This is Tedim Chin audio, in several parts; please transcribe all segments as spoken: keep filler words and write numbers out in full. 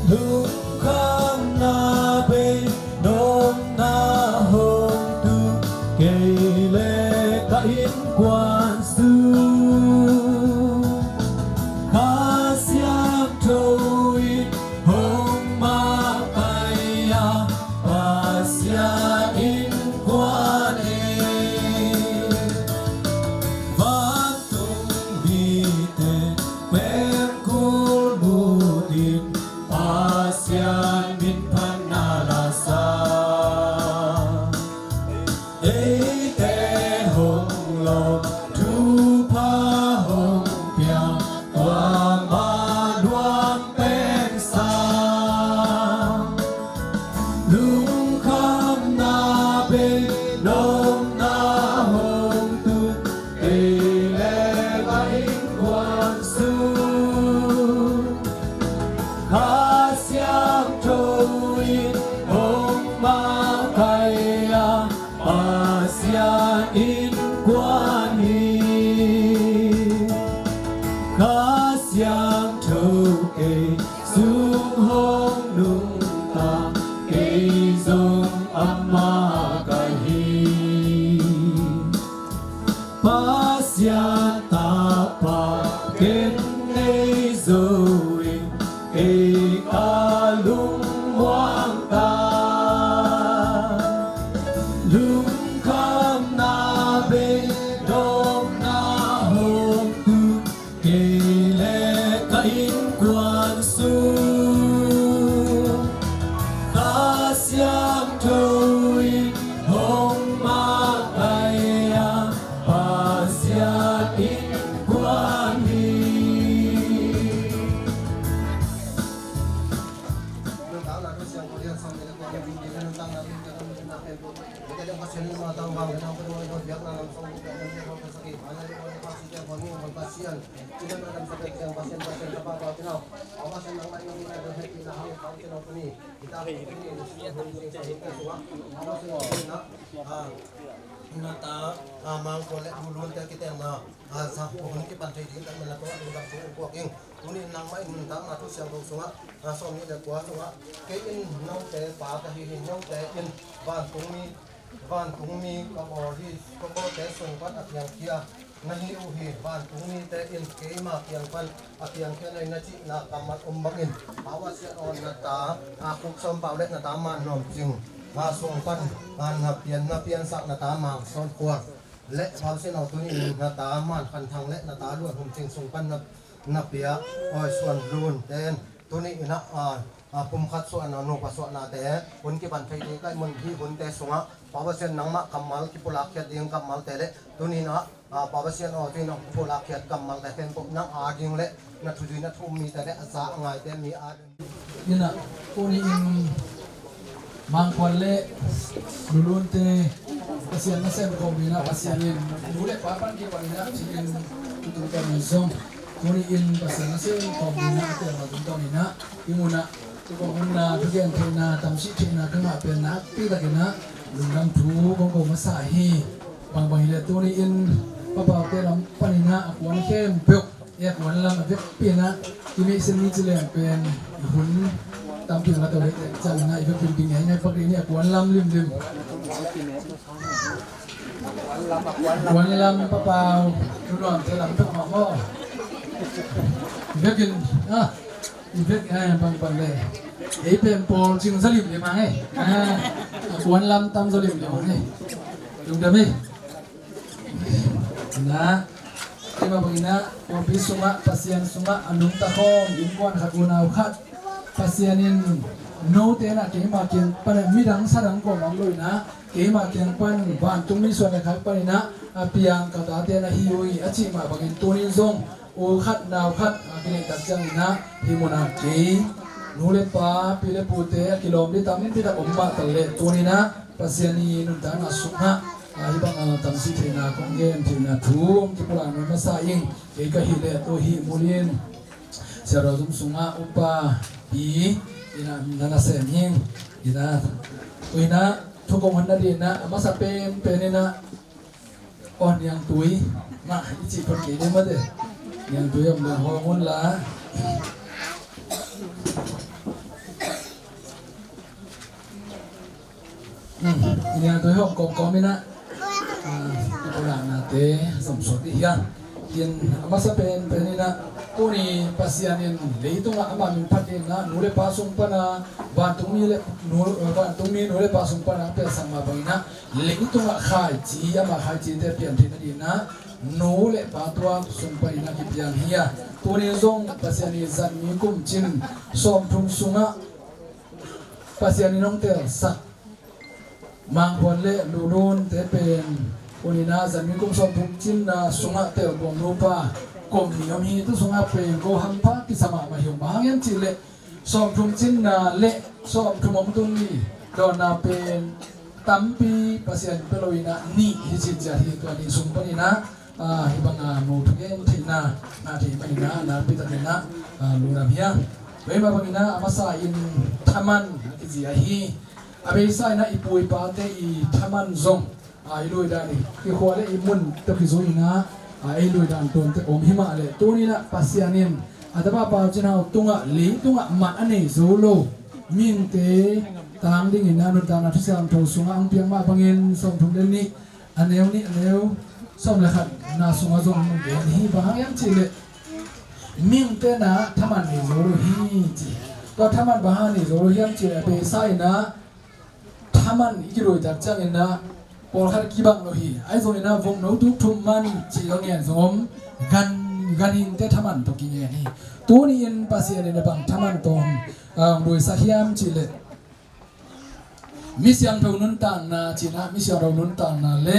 Lungkhamna bei, nopna hong tu, kei le ka innkuan sung Kha Siangtho in hong makaih a, Pasian innkuan hi. Vantung mite pengkul mutin Pasian minphatna la sa. Eite hong lawm, thupha hong pia, tua mah nuam pen sa. Lungkhamna bei, nopna hong tu, kei le ka innkuan sung Kha Siangtho in hong makaih a, Pasian innkuan hi. Kha Siangtho kei sung hong nungta, kei zong amah ka hi. Pasian tapa ken nei zo in, kei ka lungmuang ta. Lungkhamna bei, nopna hong tu, kei le ka innkuan sung Kha Siangtho in hong makaih a, Pasian innkuan hi. Na ta, a, Mangkuan le Lulunte kitenna, a, sa hun kipan thei ding ka hihna tawh lungdam thu kong puak ing. Tuni in nangmah in nuntakna thu siangtho sungah, a, sawmnih le kua sungah, kei in note pa ka hi hi, note in vantungmi, vantungmi ka bawl hi, ka bawlte sung pan a piangkhia na hi uh hi. Vantung mite in keima kiang pan a piangkhia na hi na cihna kammal om bangin, Pau a sian aw na ta, a, Khuk Sawm Pau le na ta Man Nuam Cing, a, sung pan, a, na pian, na piansak na ta Mang Sawn Khual le Pau Sian aw tuni in na ta Man Khan Thang le na ta Luan Hum Cing sung pan na, na pia Awi Suan Lun ten tuni in a, a, a, pumkhat suahna, nupa suahnate hun kipan thei ding ka hih mun, hih hunte sungah Pau a sian nangmah kammal kipulak khiat ding kammalte le tuni in a, a, Pau a sian aw tuni in a pulak khiat kammalte khempeuh nang a ding le na thuzui na thu um mite le a za a ngaite mi a ding. Ina, tuni in Mangkuan le Lulunte Pasian nasem khawm ina, Pasian in nu le pa pan kipan ina, ci in tutung kan in zong tuni in Pasian nasem khawm ina, a tel ma tung tawn ina, i muna, i kong honna, thugen theihna, tamsih theihna ka ngah pen nakpi tak ina lungdam thu kong ko masa hi. Bangbang hileh tuni in papaute lam pan ina a kuan khempeuh, e, a kuan lam a vekpi ina i mihsin mi ci leng pen i hun tampi a la to le ciang ina i vekpi ding ngai ngai pak ding, a kuan lam limlim. Kuan lam papau, nu nuamte lam pek mah maw. Vekin, ah, i vek, eh, bang, bang le. Ei pen pawl cing zalim le mang, eh. Ah, a kuan lam tam zalim le mang, eh. Lungdam, eh. Na, keima bangin ah, pawlpi sungah, Pasian sungah a nungta khawm innkuan khat, unau khat, Pasian in note na keima kiang pan, midang sadang kawm om lo ina, keima kiang pan, vantungmi suan le khak pan ina a piang ka tate na hi uh hi a cih mah bangin tuni in zong u khat nau khat a kineih tak ciang ina hih munah kei nu le pa, pi le pute a kilawm ding tampi tak om mah tak leh tuni ina Pasian i nuntakna sungah, a, hih bang, a, tamsih theihna kong gen theihna thu hong kipulak nuam masa ing. Kei ka hih leh tu hih mun in Siarawzum sungah upa hi ina na na sem ing. Ina, tu ina thu kong honna ding ina a masa penpen ina aw niangtui mah i cih phot kei ding mate. Niangtui om leng hawng un la. Hmm, niangtui hawng kawmkawm in ah, ah, i pulaknate zomsuak dih hiam? Tin, a masa penpen in ah, tuni Pasian in leitungah ama min phat dingin ah nu le pa sung pana vantungmi le nu, vantungmi nu le pa sung pana a piansak mah bangin ah, leitungah khaici, ama khaicite piantheihna dingin ah nu le pa tuak sung panin ah kipiang hi a, tuni zong Pasian i zatmi kum cin sawmthum sungah Pasian in hong telsak Mangkhuan le Lulunte pen tuni-in ah zatmi kum sawmthum cinna sungah telkuang nupa kum nih om hi. Tu sungah pen ko hampha kisa mahmah hi ung. Bang hang hiam cih leh sawmthum cinna le sawmthum hong tun ni dawnna pen tampi Pasian pia lo in ah nih hi cih ciat hi. Tua nih sung panin ah, ah, hih banga mu thugen theihna ngah thei manin ah nakpi takin ah, ah, lungdam hi a. Tua hih mah bangin ah a masa in thaman a kici ahi. A beisa in ah i pu i pate i thaman zong, ah, i lui dan i, i khua le i mun tawh kizui in ah, ah, ei lui dan tuamte om hi mah leh tuni-in ah Pasian in a tapa Pau Cin Hau tungah leitungah man a nei zo lo mihingte tang dingin ah nuntakna thusiam tho sungah hong piang mah bangin sawmthum le nih a neu nih a neu sawm le khatna sungah zong hong gen hi. Bang hang hiam cih leh mihingte in ah thaman nei zo lo hi ci. Tua thaman bang hang nei zo lo hiam cih leh a beisa in ah thaman i kilui tak ciangin ah pawlkhat kibang lo hi. Ahi zongin ah vokno tuk thum man cih zong ngen zong om. Gan, ganhingte thaman tawh kingen hi. Tuni-in Pasian in ah bang thaman tawh hong, ah, luisak hiam cih leh mi siangtho nuntakna cih in ah, mi siangtho nuntakna le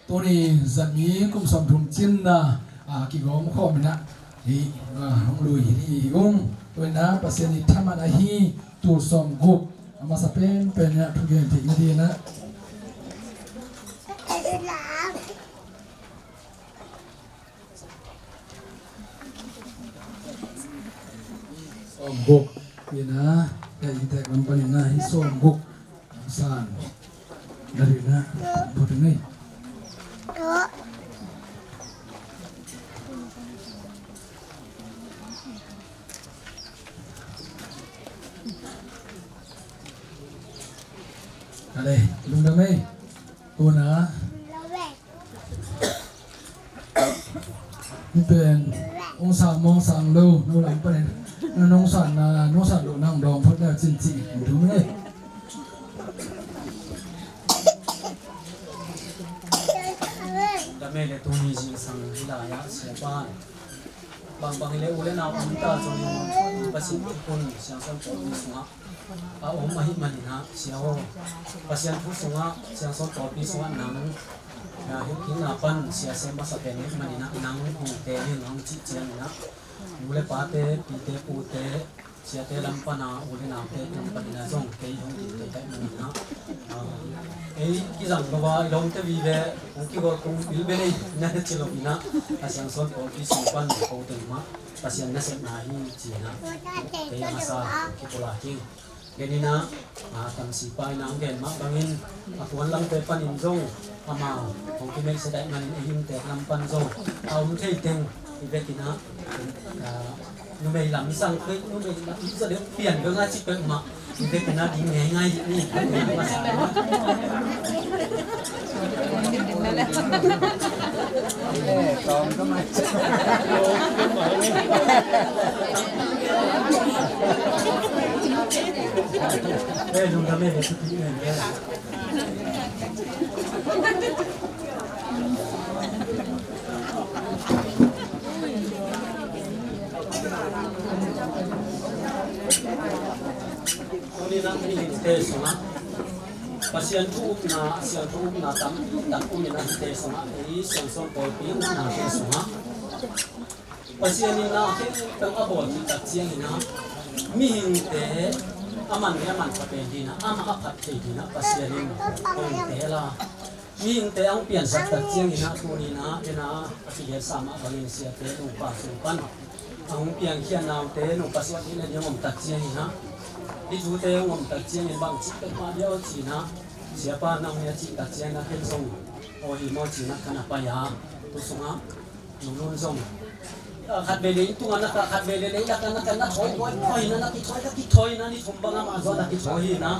tuni zatmi kum sawmthum cinna, ah, kigawm khawm in ah hi, ah, hong lui hi ung. Tua in ah Pasian i thaman ahi tul sawmguk a masa penpen in ah thugen theihna dingin ah sawmguk in ah, ya i tek lam panin ah hi sawmguk san na ri na put ni. Kale, lungdam ei. Tuna Hih pen hong sang mawng sang lo, no lam panin nong sanna, nong san loh nang dawng phot le cin cih dum le. Dame le tuni zingsang hi lai-ah siapa bangbang hi le u le nau om ta zongin Pasian thupha Siangsawn pawlpi sungah a om ahih manin ah, sia aw, Pasian thu sungah, Siangsawn pawlpi sungah nang, ah, hih kikna pan sia sem masa pen ahih manin ah, nang hong teel in hong cih ciangin ah, nu le pate, pite, pute, siate lam pana u le naute tung panin ah zong kei hong kik thei ka hih manin ah, ah, ei kizang lo a, i lawmte vive hong kigawl kong bil bel ei na ci lo in ah, a Siangsawn pawlpi sung pan ko teng mah Pasian nasepna hi ci-in ah kei masa kipulak hi. Genin ah, ah, Tamsipa in ah hong gen mah bangin a puanlangte panin zong amau hong kimeisa daih manin ei inntek lam pan zong a om thei teng i vekin ah, ah, numei lam i sang peuh, numei lam i za deuh pian bel nga ci peuh mah i vekin ah ding ngeingai hi ni. Tuni nang mihingte sungah Pasian thu upna, Siangtho upna tampi tak um in a, hihte sungah ei Siangsawn pawlpi upnate sungah Pasian in a khempeuh a bawl khit tak ciangin ah mihingte a man le a man pha pen dingin ah, amah a phat thei dingin ah Pasian in hong teel a, mihingte a hong piansak tak ciangin ah tuni-in ah, en a, a kigelsa mah bangin siate nupa sung pan a hong piangkhia naute nupa suah ding a ding hong om tak ciangin ah, hih thute hong om tak ciangin bang cih peuhmah dia aw ci-in ah, siapa na hong hi a cih tak ciangin ah ken zong aw hi maw ci-in ah ka na pai a, tu sungah Nu Lun zong Khat vei lei tungah na kah, khat vei lei lei lakah na kah, na thawi, thawi, thawi na, na kithawi, na kithawi na, ni thum bang amah zong na kithawi hi na.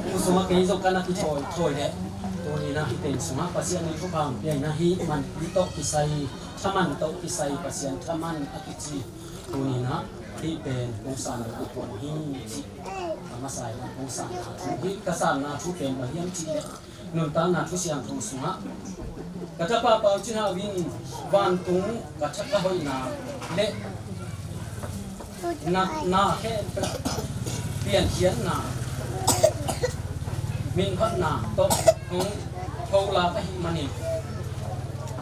Tua sungah kei zong ka na kithawi, thawi leh. Tuni na hih pen sungah Pasian in thupha hong pia hi na, hih manpi tawh kisai, thaman tawh kisai, Pasian thaman a kici. Tuni na hih pen kong sanna a kuang hi ci. A masa in kong sanna thu, hih ka sanna thu pen bang hiam cih leh, nuntakna thu siangtho sungah, ka tapa Pau Cin Hau in vantung ka tha ka hoihna le natna khempeuh piankhiatna, minphatna tawh hong pholak ahih manin,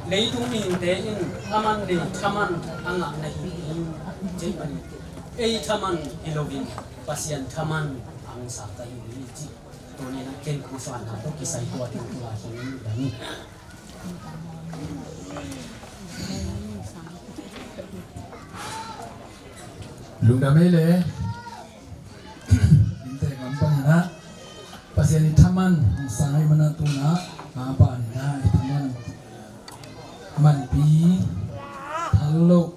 leitung mihingte in a man nei thaman a ngah na hi hi, cih manin, ei thaman hi loin Pasian thaman a hong sa ka hi hi, cih. Tuni na ken kong sanna tawh kisai tua ding tua hi dang. Lungdam ei le. Inntek lam pan hi na, Pasian i thaman hong sang ahih manin tu na, a ban hi na, i thaman manpi, thal loh,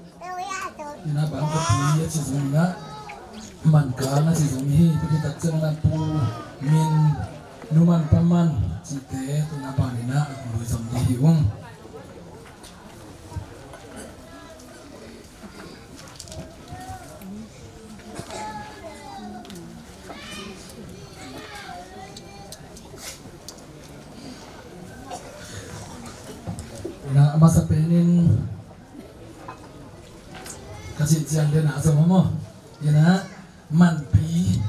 hi na, bangkawpi a ci zong hi na, man kang a ci zong hi. Tua khit tak ciang na pu min, nu man pa man cihte tu na ban hi na, a lui zong hi ung. Na a masa penin ka cih ciang den a zong maw? Ina manpi,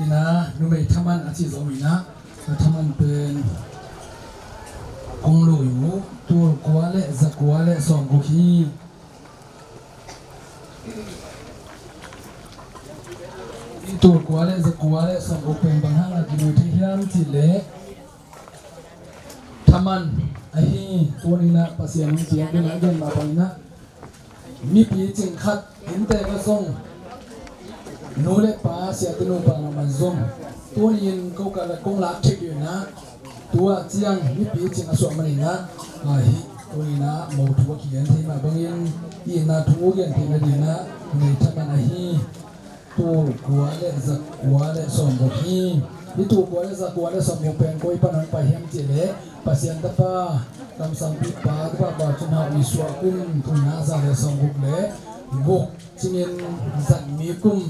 ina numei thaman a ci zong ina, a thaman pen kong lui uh tul kua le za kua le sawm guk hi. Tul kua le za kua le sawm guk pen bang hang a kilui thei hiam cih leh, thaman ahi. Tuni na Pasian hong piak ding a gen mah bang ina, mipi cing khat inntek a zong nu le pa, siate nupa mah man zong tuni in ko ka la kong lak thei ding ina, tua ciang mipi cing a suah man ina, a hi, tuni na mo thu a kigen thei mah bangin, i na thu a gen thei na ding ina, nei thaman ahi. Tul kua le za kua le sawm guk hi. Hi tul kua le za kua le sawm guk pen koi pan hong pai hiam cih leh, Pasian tapa, kamsangpipa tapa Pau Cin Hau i suah kum, tul na za le sawm guk le guk cingin zatmi kum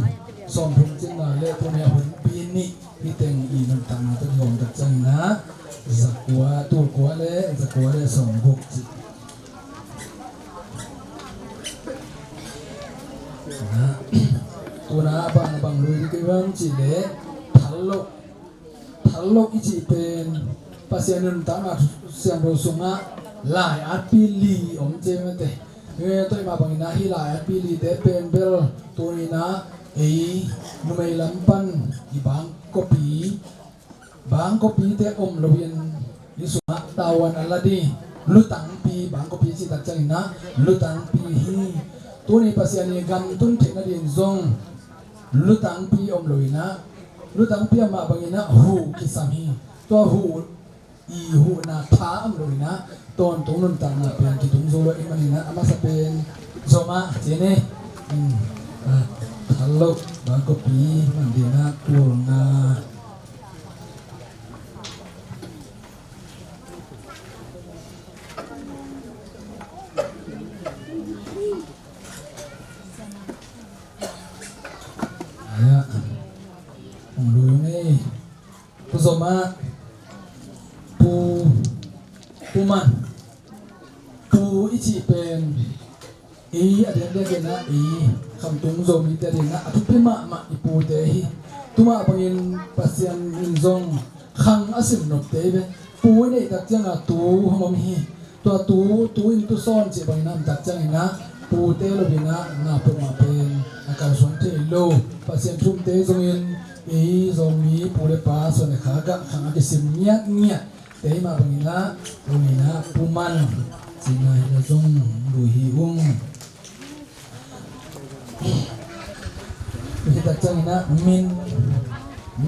sawm thum cingna le tuni a hunpi nih, hi teng i nuntakna tawh i om tak ciang ina, za kua, tul kua le za kua le sawm guk cih. Tuna a bang, bang lui ding ka hi bang cih leh, thal loh, thal loh i cih pen Pasian nuntakna siangtho sungah lai atpi li om ci mah te. Tua mah bangin ah hih lai atpi lite pen bel tuni in ah ei numei lam pan i bangkawpi, bangkawpite om loin i sungah tavuan a la ding lutangpi, bangkawpi cih tak ciangin ah lutangpi hi. Tuni Pasian i gam tun theihna ding zong lutangpi om loin ah, lutangpi a mah bangin ah huh kisam hi. Tua huh i huhna tha om loin ah tawntung nuntakna pen kitung zo lo ahih manin ah a masa pen zom ah ci ni. Thal loh bangkawpi man ding ah kul nga. Aya, hong lui ung ei. Tua zom ah pu, pu man, pu i cih pen ei a diakdiakin ah ei Khamtung Zomite adingin ah a thupi mahmah i pute hi. Tua mah bangin Pasian in zong khang a sim nopte hi ve. Pu i neih tak ciangin ah tu hong om hi. Tua tu, tu in tu sawn cih bangin ah om tak ciangin ah pute loin ah na peuhmah pen a kalsuan thei lo. Pasian thumte zongin ei Zomi pu le pa suan le kha gah khang a kisim ngiatngiat te hi mah bangin ah, tuni in ah pu man cihna hi lo zong lui hi ung. Hih tak ciangin ah min,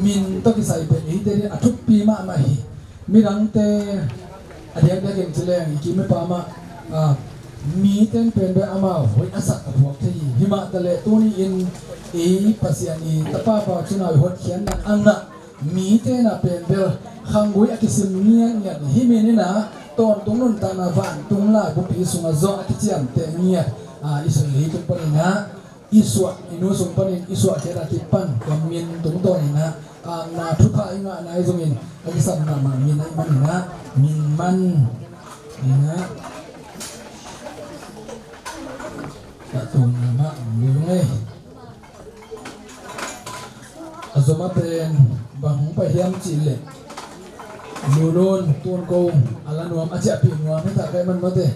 min tawh kisai pen eite adingin a thupi mahmah hi. Midangte a diakdiakin ci leng i kim i pam ah, ah, Mite in pen bel amau hoih a sak a thuak thei hi. Himah taleh tuni-in ei Pasian i tapa pau cina i hotkhiatna a ngah mite na pen bel khanggui a kisim ngiatngiat hi. Himi in ah tawntung nuntakna vantung laibupi sungah zong a kiciamteh ngiat, a, i sung leitung panin ah i suah, i nu sung panin i suah khit a kipan ka min tungtawn in ah, a, na thupha i ngahna i zongin a kisam mahmah min ahih manin ah, min man in ah, a tungna mah mu ngei. A zom a pen bang hong pai hiam cih leh, Lunun tun ko a la nuam a ciahpih nuam hi ta kai man mate.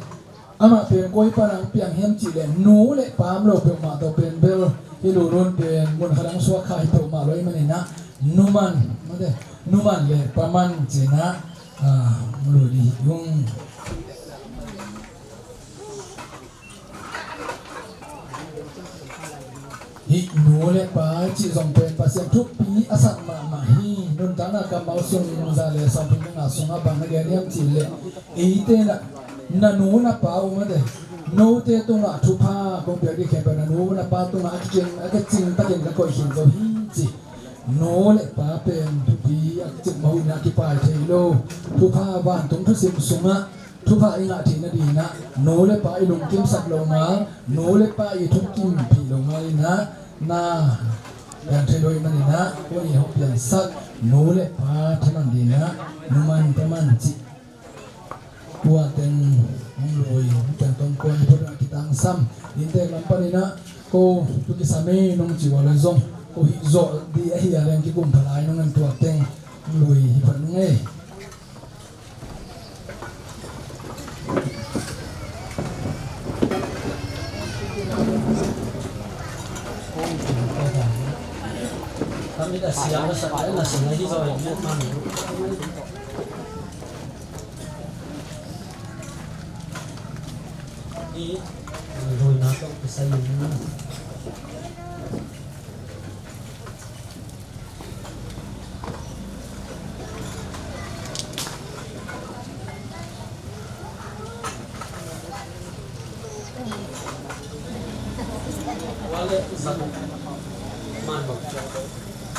Amah pen koi pan a hong piang hiam cih leh nu le pa om lo peuhmah tawh pen bel hih Lunun pen mun khat ah hong suak kha hi peuhmah lo ahih manin ah, numan mate, numan le paman ci-in ah, a, lui dih hi ung. Hih nu le pa cih zong pen Pasian thupi a sak mahmah hi. Nuntakna kammal sung za le sawmthum le nga sungah bang na gen hiam cih leh, eite na, na nu na pa uh mate, note tungah thupha kong piak ding khempeuh na nu na pa tungah a kicing, a kicing takin ka koih khin zo hi ci. Nu le pa pen thupi a kicing mah uh in ah kipai thei lo. Thupha vantung thusim sungah thupha i ngah theih nadingin ah nu le pa i lungkimsak loh ngal, nu le pa i thukimpih loh ngal in ah na piang thei lo ahih manin ah, ko in hong piangsak nu le pa thaman dingin ah numan paman cih tua teng hong lui, hong piang tong ko in phot a kitangsam. Inntek lam panin ah ko tu kisam ei nong cih uh a leh zong ko hih zawh ding ahi a leng kikum pha lai nong en tuak teng hong lui hi phot nung ei. Tua leh zat man bang ciang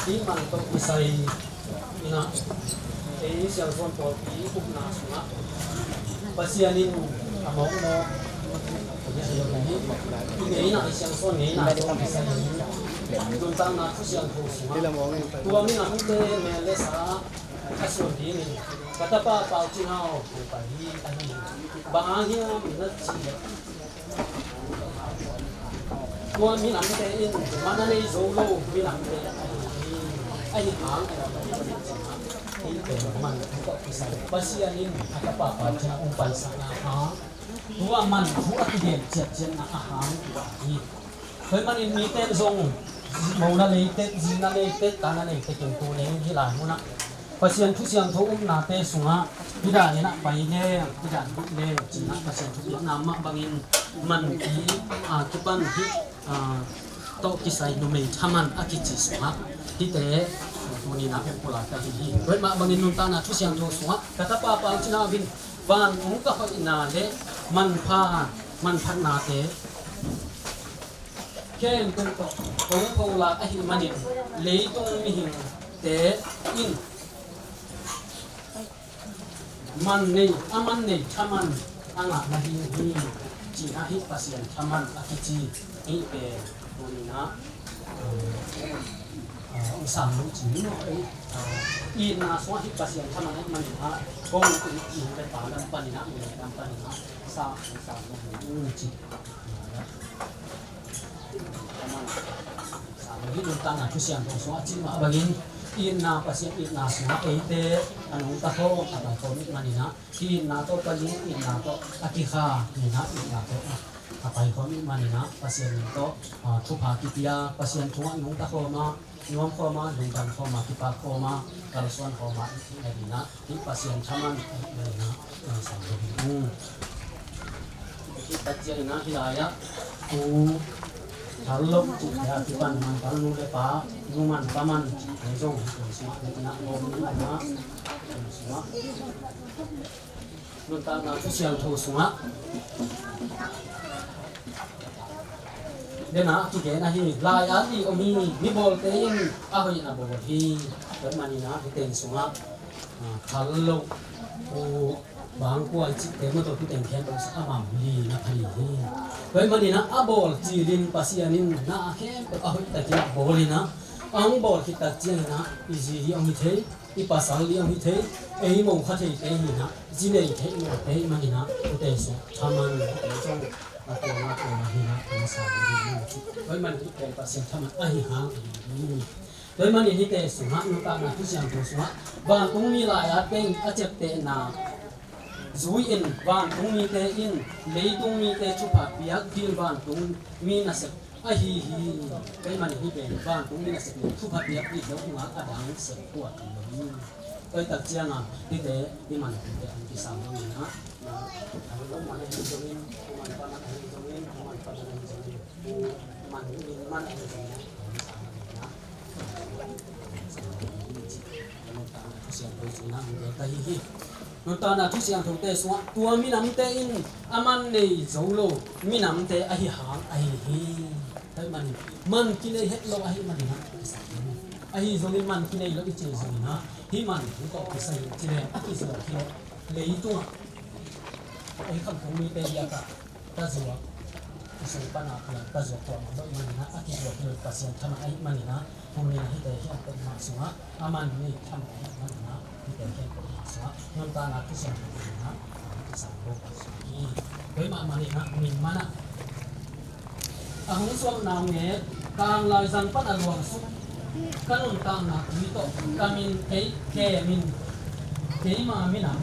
hi man tawh kisai in ah, ei siangsawn pawlpi ukna sungah Pasian in a mawkmawk i ngeina, i siangsawn ngeina tawh kisai in nuntakna thu siangtho sungah tua minamte mel le sa a suan dingin ka tapa Pau Cin Hau hong pai hi ahi hi. Bang hang hiam na cih leh tua minamte in man a nei zo lo minamte ahi hi. Ahi hang a lam a dik a dik cih hang hi pen man thu tawh kisai Pasian in a tapa Pau Cin Hau hong paisakna hang tua man thu a kigen ciatciatna a hang tua hi. Tua ahih manin mite in zong mona leitek, zina leitek, tana leitek in tu leng hih lai munah Pasian thu siangtho upnate sungah hih dan in ah pai leng, hih dan in ah pai leng ci-in ah Pasian thupiakna mah bangin manpi a kipan hih, a, tawh kisai numei thaman a kici sungah hihte tuni-in ah pulak ka hi hi. Tua mah bangin nuntakna thu siangtho sungah ka tapa Pau Cin Hau in van ung ka hoihna le manpha, manphatnate khempeuh tawh kong pholak ahih manin leitung mihingte in man nei, a man nei thaman a ngah na hi hi, ci-in ah hih Pasian thaman a kici hih pen tuni-in ah, ah, hong sam lo ci ni maw, ei, ah, itna sungah hih Pasian thaman ahih manin ah kong in, in le pa lam panin ah, in le lam panin ah sa, hong sam lo hi ci. Hih nuntakna thu siangtho sungah a cih mah bangin itna, Pasian itna sungah eite a nungta khawm, a pai khawm ahih manin ah hih itna tawh panin itna tawh a kikha, itna, itna tawh a pai khawm ahih manin ah Pasian in tawh, ah, thupha kipia, Pasian thu ah nungta khawm a, nuam khawm a, lungdam khawm a, kipak khawm a, kalsuan khawm a i hih nading in ah hih Pasian thaman ahih manin ah hong sam lo hi ung. Hih tak ciangin ah hih lai-ah tu thal loh cihte a kipan manpal nu le pa, numan paman cihte zong hih tung sungah, hih tung sungah, hih tung sungah, nuntakna thu siangtho sungah Dena kigen ahi, lai-at li om hi, mi bawlte in a hoih in a bawl hi. Tua ahih manin ah hih teng sungah, ah, khal loh, uh, bangkua i cihte mawtaw hih teng khempeuh sungah a mam li na pha hi. Tua ahih manin ah a bawl cilin Pasian in na khempeuh a hoih takin a bawl in ah, a hong bawl khit tak ciangin ah i zi hi hong hi thei, i pasal hi hong hi thei, ei mo kha theite hi in ah, zi nei theih mawkte ahih manin ah, hih teng sungah thaman, hih teng sungah a tuam a tuam a hi in ah, a masa hi in ah. Tua ahih manin hih teng Pasian thaman ahi hang ahi hi. Tua ahih manin hihte sungah nuntakna thusiangtho sungah vantungmi lai-at pen a ciaptehna zui-in vantungmite in leitungmite thupha piak ding vantungmi nasep ahi hi. Tua ahih manin hih pen vantungmi nasep in thupha piak ding lo, ngak a dang sep tuak lo hi. Tua ahih tak ciangin hihte i man hihte an kisam bangin ah, a lo man ahi zongin, a man pan ahi zongin, a man pan ahi zongin, man in man ahi zongin, Nuntakna thusiangtho sungah hong gen ta hi hi. Nuntakna thusiangthote sungah tua minamte in a man nei zo lo minamte ahi hang ahi hi. Tua ahih manin man kinei het lo ahih manin ah, ahi zongin man kinei lo i ci zongin ah, hih man hong tawh kisai hi ci leng a kizuak hi leh leitungah ei khamtung mite biakah ka zuak, i sung pan a piang ka zuak tuah mah lo ahih manin ah, a kizuak hi lo Pasian thaman ahih manin ah, hong nei hihte khempeuh mah sungah a man nei thaman ahih manin ah, hihte khempeuh mah sungah nuntakna thusiangtho ahih manin ah, a kisam lo Pasian hi. Tua ahih manin ah min man ah a hong suakna hong nget, tang laizang pan a luang suk ka nuntakna tui tawh ka min kei kemin keima minam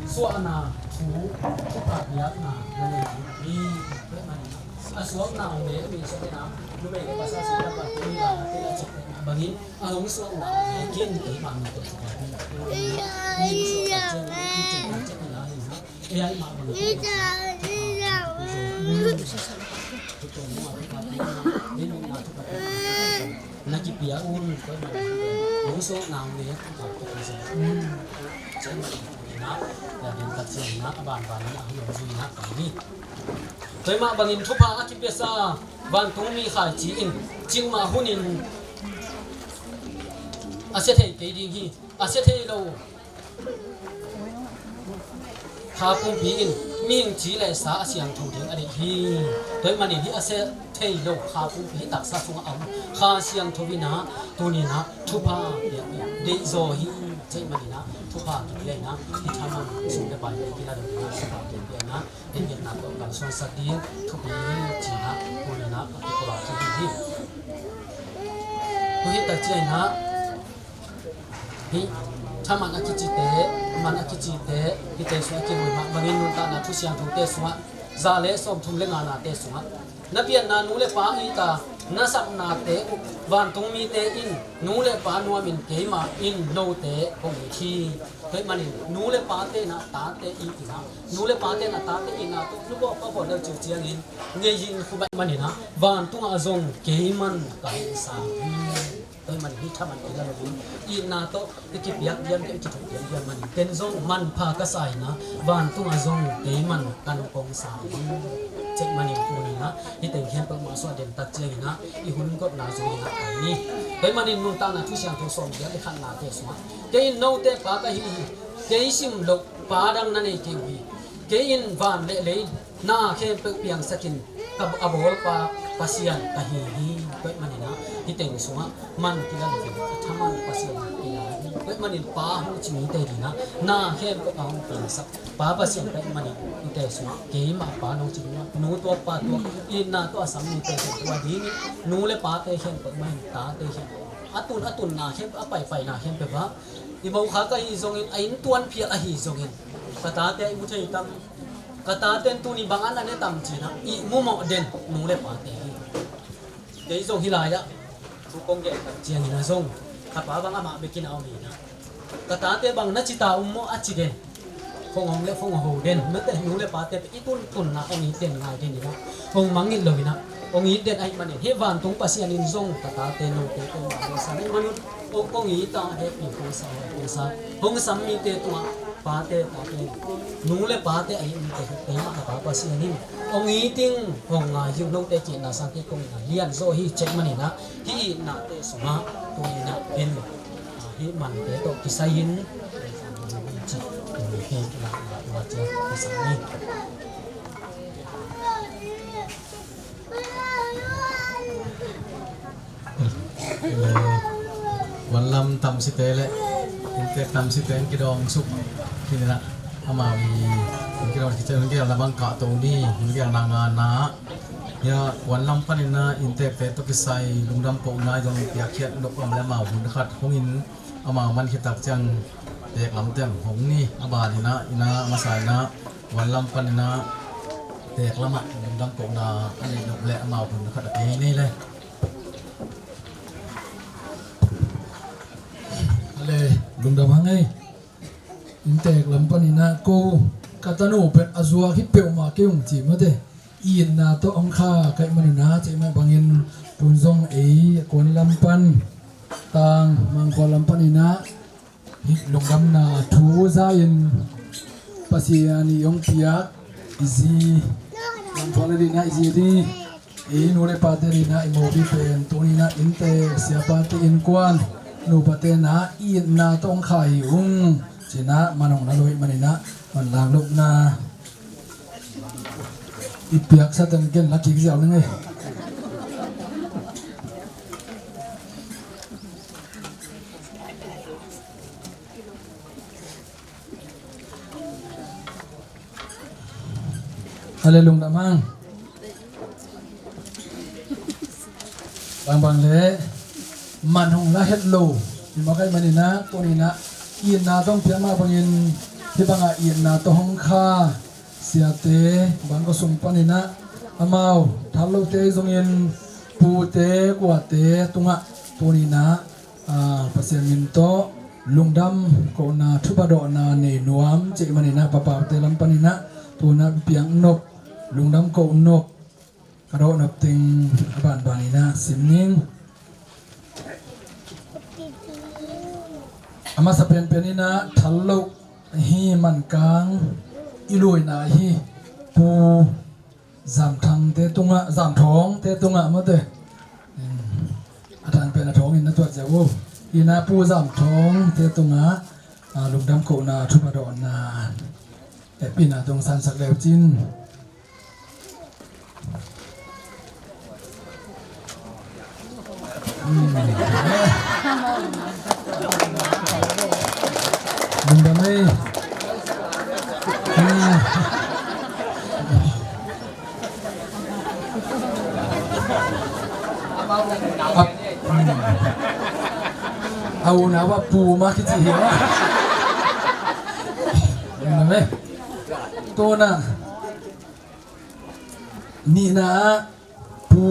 suahna thu thupha piakna na nei ding hi. A suakna hong nget mi suak na numei le pasal suak na pa tui la na tui la cek na bangin a hong suakna hong nget kin keima min tawh thupha piakna min suak na cek na cek na hi na. Na kipia un, tua mah bangin thupha a kipiasa vantungmi khaici in cikmah hunin a sia thei kei ding hi. A sia thei lo kha pumpi in mihing ci le sa a siangtho ding a deih hi. Tua ahih manin hih a sia thei lo kha pumpi hih taksa sungah a om kha siangtho in ah tuni in ah thupha piak deih zaw hi. Tua ahih manin ah thupha kipia in ah hih thaman sum le pai le kila deuh in ah thupha kipia in ah hih ngiatna tawh kalsuansak ding thupi hi ci in ah tuni in ah a kipulak hi hi. Tua hih tak ciangin ah hih thaman a kicite, man a kicite, hihte sungah a kimu mah bangin nuntakna thusiangthote sungah za le sawmthum le nganate sungah na pianna nu le pa it a na sapnate uh vantungmite in nu le pa nuamin keimah in note hong it hi. Tua ahih manin nu le pate in ah tate it in ah, nu le pate in ah tate itna tawh nu bawl pa bawl deuh ciu ciangin ngei in khu baih manin ah vantungah zong keiman ka hong sa hi. Tua ahih manin hih thaman kila loin itna tawh i kipiak diam, i kithuk diam, diam manin ken zong manpha ka sa in ah vantungah zong keiman ka nung kong sa hi. Tua ahih manin tuni in ah hih teng khempeuh mah sungah den tak ciangin ah i hun gotna zui in ah pai ni. Tua ahih manin nuntakna thusiangtho sawm giat le khatnate sungah kei in note pa ka hi hi. Kei sim loh pa dang na nei kei uh hi. Kei in van le lei na khempeuh piangsakin ka a bawlpa Pasian ka hi hi. Tua ahih manin ah hih teng sungah man kila loin a thaman Pasian kila hi. Tua ahih manin pa hong ci mite ding ah na khempeuh a hong piangsak pa Pasian ka hih manin hihte sungah keimah pa nong ci ding ah nu tuak pa tuak itna tawh a sam mite khempeuh a ding in nu le pate khempeuh mah in tate khempeuh a tun a tunna khempeuh a paipaina khempeuh ah i mokha ka hi zongin a inntuan phial ahi zongin ka tate a ihmu thei tam? Ka tate in tuni bang an a ne tam ci in ah ihmu mawh den nu le pate hi. Kei zong hih lai-ah thu kong gen tak ciangin ah zong ka pa bang amah bekin a om hi in ah ka tate bang na ci ta um maw a ci den. Phong hong le phong ho den mate nu le pate pen i tuntunna hong it den ngai den in ah hong mangngilh lo in ah hong it den ahih manin hih vantung Pasian in zong ka tate note pen mah hong san ahih manun hong kong it a hehpih kong sa hong kong sa hong sam mite tungah pate tate nu le pate ahih mite keimah ka pa Pasian in Hong it ing, hong ngai ing, note ki itna sangpi kong itna lian zaw hi cih manin ah, hih itnate sungah tuni in ah pen, ah, hih mante tawh kisai in ci, tuni hih itna, itna ciang kisai ni. Vanlam tamsite le inntek tamsite in kidawng suk hi in ah, amau i hun kidawng kicen hun kigelna bang kahto ni, hun kigelna ngana. Hia, vanlam panin ah inntekte tawh kisai lungdam kohna i zong piakkhiat nop om le amau hun khat hong in amau man khit tak ciang teek lam teng hong ni. A ban in ah, in ah, a masa in ah vanlam panin ah teek lamah lungdam kohna a neih nop le amau hun khat a pia hi ni le. Ale, lungdam hang ei. Inntek lam panin ah ko ka tanu pen a zuak hi peuhmah kei ung ci mate. Itna tawh hong kha ka hih manin ah, cih mah bangin tun zong ei a kuan lam pan, Tang Mangkua lam panin ah hih lungdamna thu za-in Pasian in hong piak i zi, Mangkua le ding ah i zi ding, i nu le pate ding ah i mopi pen tuni in ah inntek siapate innkuan nupate in ah itna tawh hong kha hi ung ci-in ah man hong la lo ahih manin ah man lak lohna i piaksa teng ken la kik ziau ning ei. Ale, lungdam hang. Bangbang le man hong la het lo i makaih manin ah, tuni in ah itna tawh hong piak mah bangin hih bangah itna tawh hong kha siate bang ko sung panin ah amau thallote zongin pute kuate tungah tuni in ah, ah, Pasian min tawh lungdam kohna thupha dawhna nei nuam cih manin ah, papaute lam panin ah tuni in ah piak nop, lungdam koh nop ka dawh nop teng a banban in ah sim ning. A masa penpen in ah thallo hi, Mankang i luina hi, Pu Zamthangte tungah, Zamthawngte tungah mate. A thang pen a thawng in na tuat ziau uh. Ina Pu Zamthawngte tungah, ah, lungdam kohna thupha dawhna hehpihna tawh hong sansak leu cin. Lungdam ei. A unau a pu mah kici hi a. Lungdam ei. Tawna nihna ah Pu,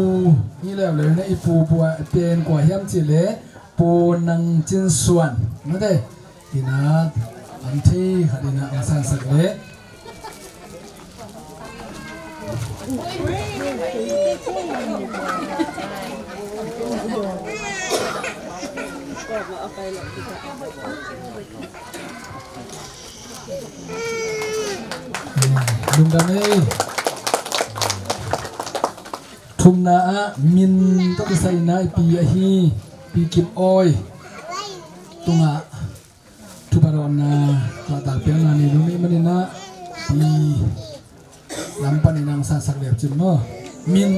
hi leuleu na i pu, pu a pen kua hiam cih leh Pu Nang Cin Suan. Mate, ina an thei khat ina an sansak leh. Lungdam ei. Thumna ah Min tawh kisai ina i pi ahi, Pi Kim Awi tungah thupha dawhna, tua tak piakna nei nuam i hih manin ah Pi lam panin hong sansak leu cin maw. Min.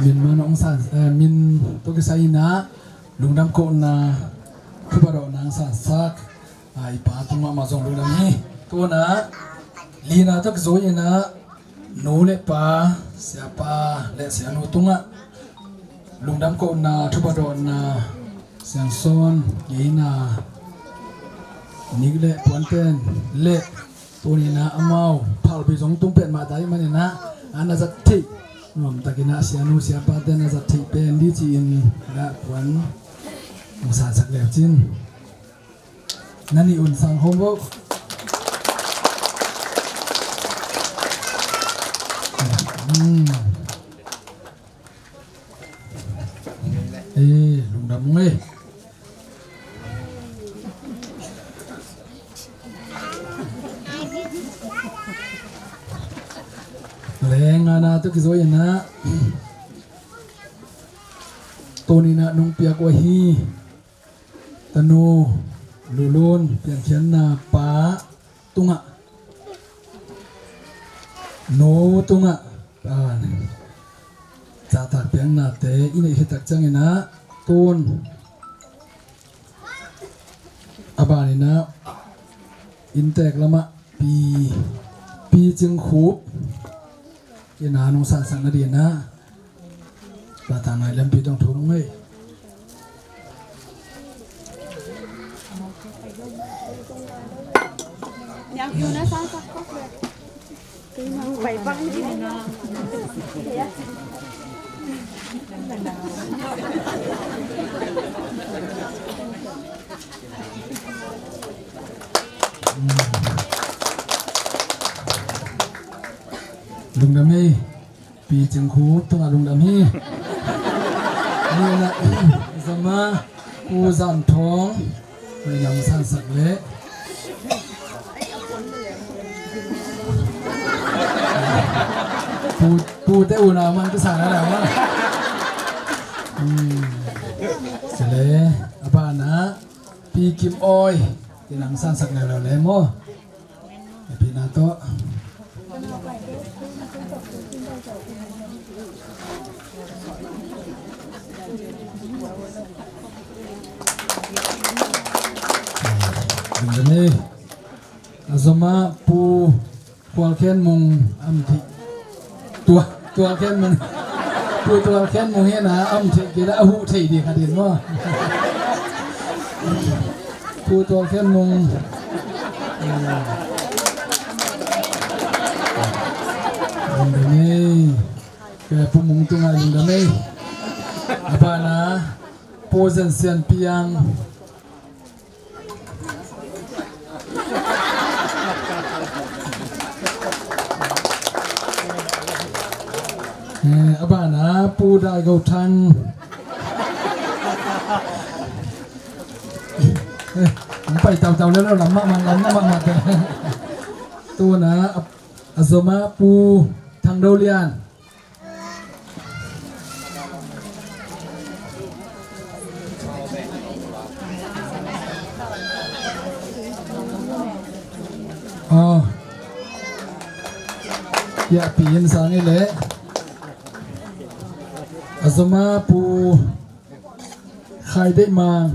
Min man hong san, eh, Min tawh kisai ina lungdam kohna thupha dawhna hong sansak, ah, i pa tungah mah zong lungdam hi. Tuna lina tawh kizui ina nu le pa, siapa le sianu tungah lungdam kohna thupha dawhna, Siangsawn ngeina, Nik le Puanten le Tuni-in ah amau phalbi zong tung pen mah ta ahih manin ah, a na zat theih nuam takin ah sianu siapate na zat theih pen ding ci-in ah puan hong sansak leu cin. Na nih un sang hawm vo. Hmm. Eh, lungdam ung ei. Leng a na tawh kizui-in ah, tuni-in ah nong piak uh ahi tanu Lulun piankhiatna pa tungah, nu tungah, ah, zahtak piaknate i neih khit tak ciangin ah, tun a banin ah inntek lamah Pi, Pi Cing Khup in ah nong sansak nadingin ah, Pa Tang Ngai Lampi tawh thu nong nei. Lungdam ei. Pi Cing Khup tungah lungdam hi. Ni na zama Pu Zan Thawng, pu in ah hong sansak leh. Pu, pute unau man ka sa na dah mah. Hmm. Sile, a banah Pi Kim Awi in ah hong sansak leuleu le maw. Pi na tawh. Ding ding ei. A zomah Pu Tual Khen Mung a om thei. Tua, Tual Khen Mung. Pu Tual Khen Mung hi na, a om thei kei leh a huh thei ding kha ding maw. Pu Tual Khen Mung. Lungdam ei. Kei Pu Mung tungah lungdam ei. A banah Pu Zen Sian Piang. Eh, a banah Pu Dai Go Thang. Eh, hong pai tautau lel lo, lam mahmah, lam mahmah te. Tu-in ah, a zomah Pu Thang Do Lian. Aw. Pi in sang hi leh. A zomah Pu Khai Deih Mang.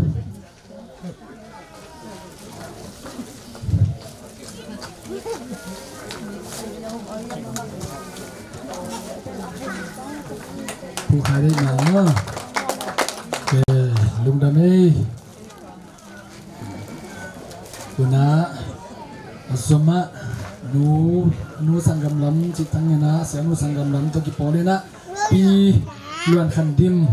Pu Khai Deih Mang maw. Ok, lungdam ei. Tu-in ah, a zomah nu, nu sanggam lam cih ciangin ah, sianu sanggam lam tawh kipawl in ah, Pi Luan Khan Dim.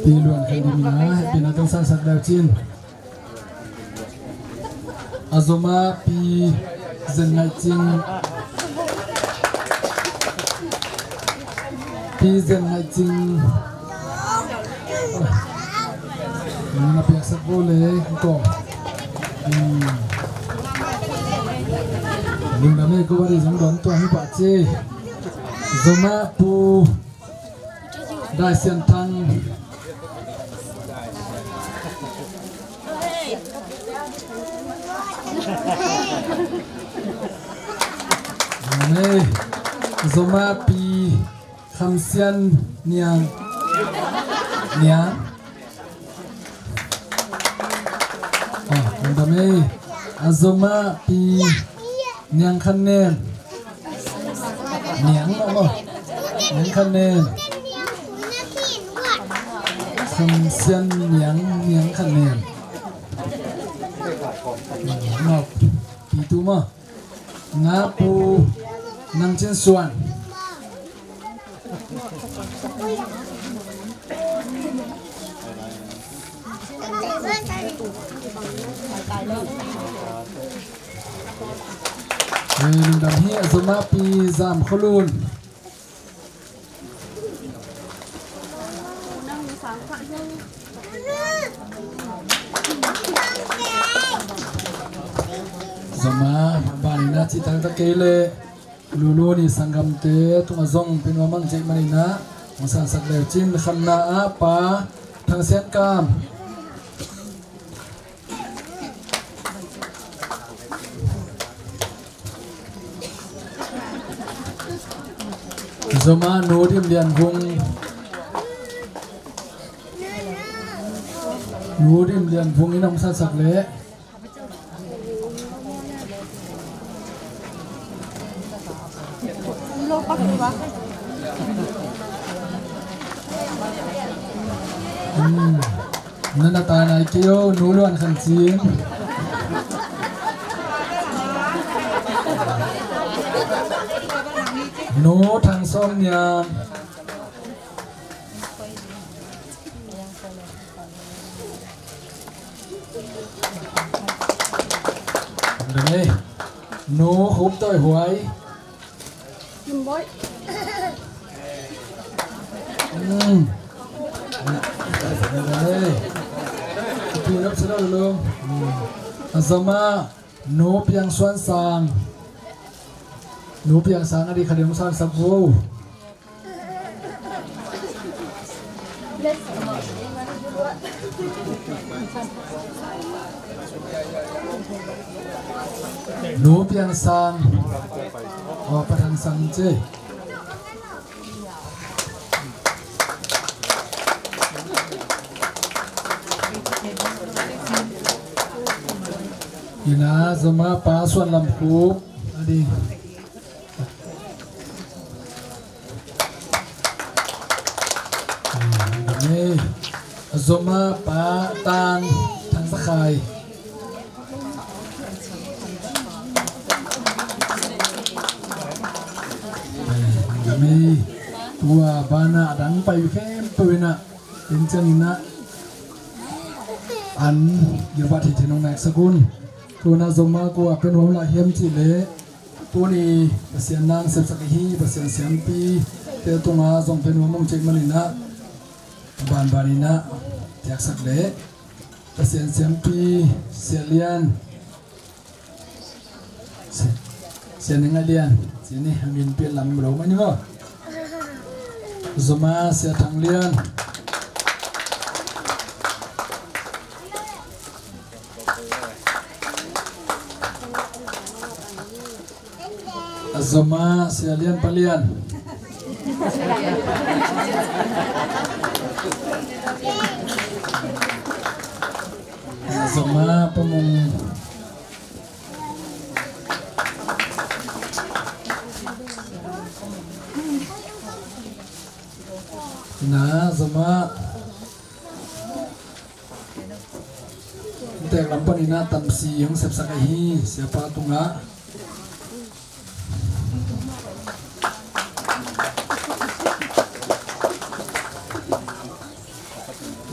Pi Luan Khan Dim in ah, hehpihna tawh hong sansak leu cin. A zomah Pi Zen Ngaih Cing. Pi Zen Ngaih Cing. Na piaksak bo le ko. Hmm. Lungdam ei, ko bari zong don tua hi pah ci. Zomah Pu Dai Sian Thang. Amen. Zomah Pi Kham Sian Niang. Niang. Ah, lungdam ei. A zomah Pi Niang Khan Nem. Niang maw, maw. Niang Khan Nem. Sian Niang, Niang Khan Niang. Nok Pi Tu maw. Nga Pu Nang Cin Suan. Eh, lungdam hi. A zom ah Pi Zam Khua Lun. Zom ah, banina cih taktak kei leh Lulu ni sanggamte tungah zong pia nuam ang cih maninah hong sansak leu cin, khatna ah Pa Thang Sian Kam. Zom ah Nu Dim Lian Vung. Nu Dim Lian Vung in hong sansak leh. Hmm. Na na ta nai kei o, Nu Luan Khan Cin. Nu Thang Sawm Niang. Dang ei. Nu Hup Toi Huai. Kim Boi. Hmm. Dang ei. Pi Nop Salo Lo. Hmm. A zom ah Nu Piang Suan Sang. Nu Piang Sang a di kha ding hong sansak vo. Nu Piang Sang. Oh, Pa Thang Sang ci. Ina zom ah Pa Suan Lam Khup. A di. A zom ah Pa Tang Thang Sa Khai. Tua banah a dang pai khempeuh inah in ciang inah an Gilbert hi thin hong neksak un. Tuna zom ah kua pia nuam lai hiam cih leh tuni Pasian nang sepsak hi, Pasian siampi te tungah zong pia nuam hong cih maninah banban inah piaksak leh Pasian siampi Sia Lian, Sia, Sia Ning a Lian, Sia Ning a min pia lam lo mai ni maw. Zom ah Sia Thang Lian. A zom ah Sia Lian Pa Lian. A zom ah Pa Mung. Na zom ah Tek lam panin ah tamsi hong sepsak ahi, siapa tungah.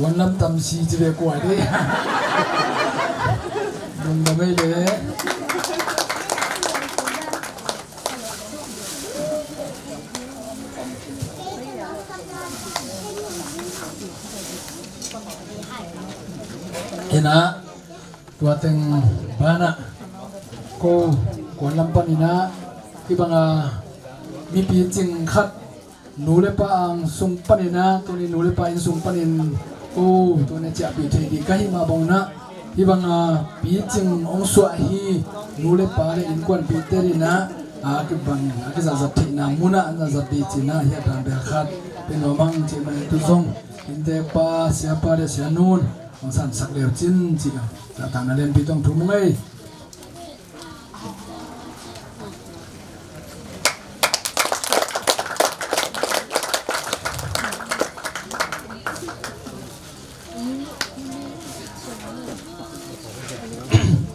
Wan lam tamsi ci ve kua dei. Dong da mei le. Ina, tua teng banah ko kuan lam panin ah, hih banga mipi cing khat, nu le pa ang sung panin ah, tuni nu le pa inn sung panin ko tuni ciahpih thei ding ka hih mah bangin ah, hih banga picing hong suah hi, nu le pa le innkuanpihte in ah, a kibang a kizahzat theihna munah an zahzat ding cih ah, hih a dan bel khat pia nuam ang cih mah in tu zong innteekpa, siapa le sianun hong sansak leu cin cih a, zahtakna lianpi tawh thu mu ngei.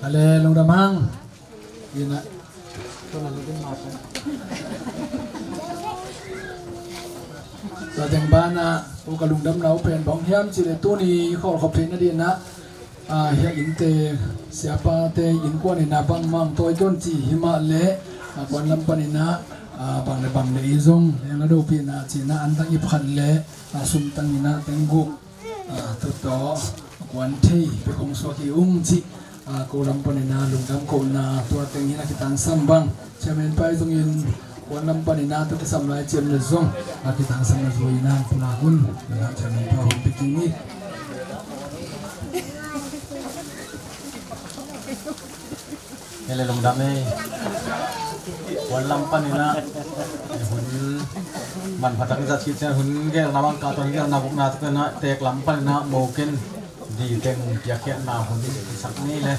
Ale lungdam hang. Ina. Tua teng banah, ko ka lungdamna uh pen bang hiam cih leh tuni i khawlkhop theihna dingin ah, hiah innte, siapate innkuan in ah bangmah tawi tuan ci hi mah leh, ah, kuan lam panin ah, ah, bang le bang le i zong leng la dopihna cihna an tang i phat leh, ah, sum tangin ah teng guk, ah, tua tawh kuan thei pek hong suak hi ung cih, ah, ko lam panin ah lungdam kohna tua teng hi in ah kitangsam bang. Chairman pa i zongin kuan lam panin ah tua kisam lai ciam le zong, ah, kitangsam na zui in ah pulak un. Chairman pa hun pek ding hi. Hele lungdam ei. Kuan lam panin ah hun manpha tak zat khit ciang hun gelna bang ka tuan gelna gukna tuk in ah teek lam panin ah moken di teng piakkhiatna hun i sak ni le.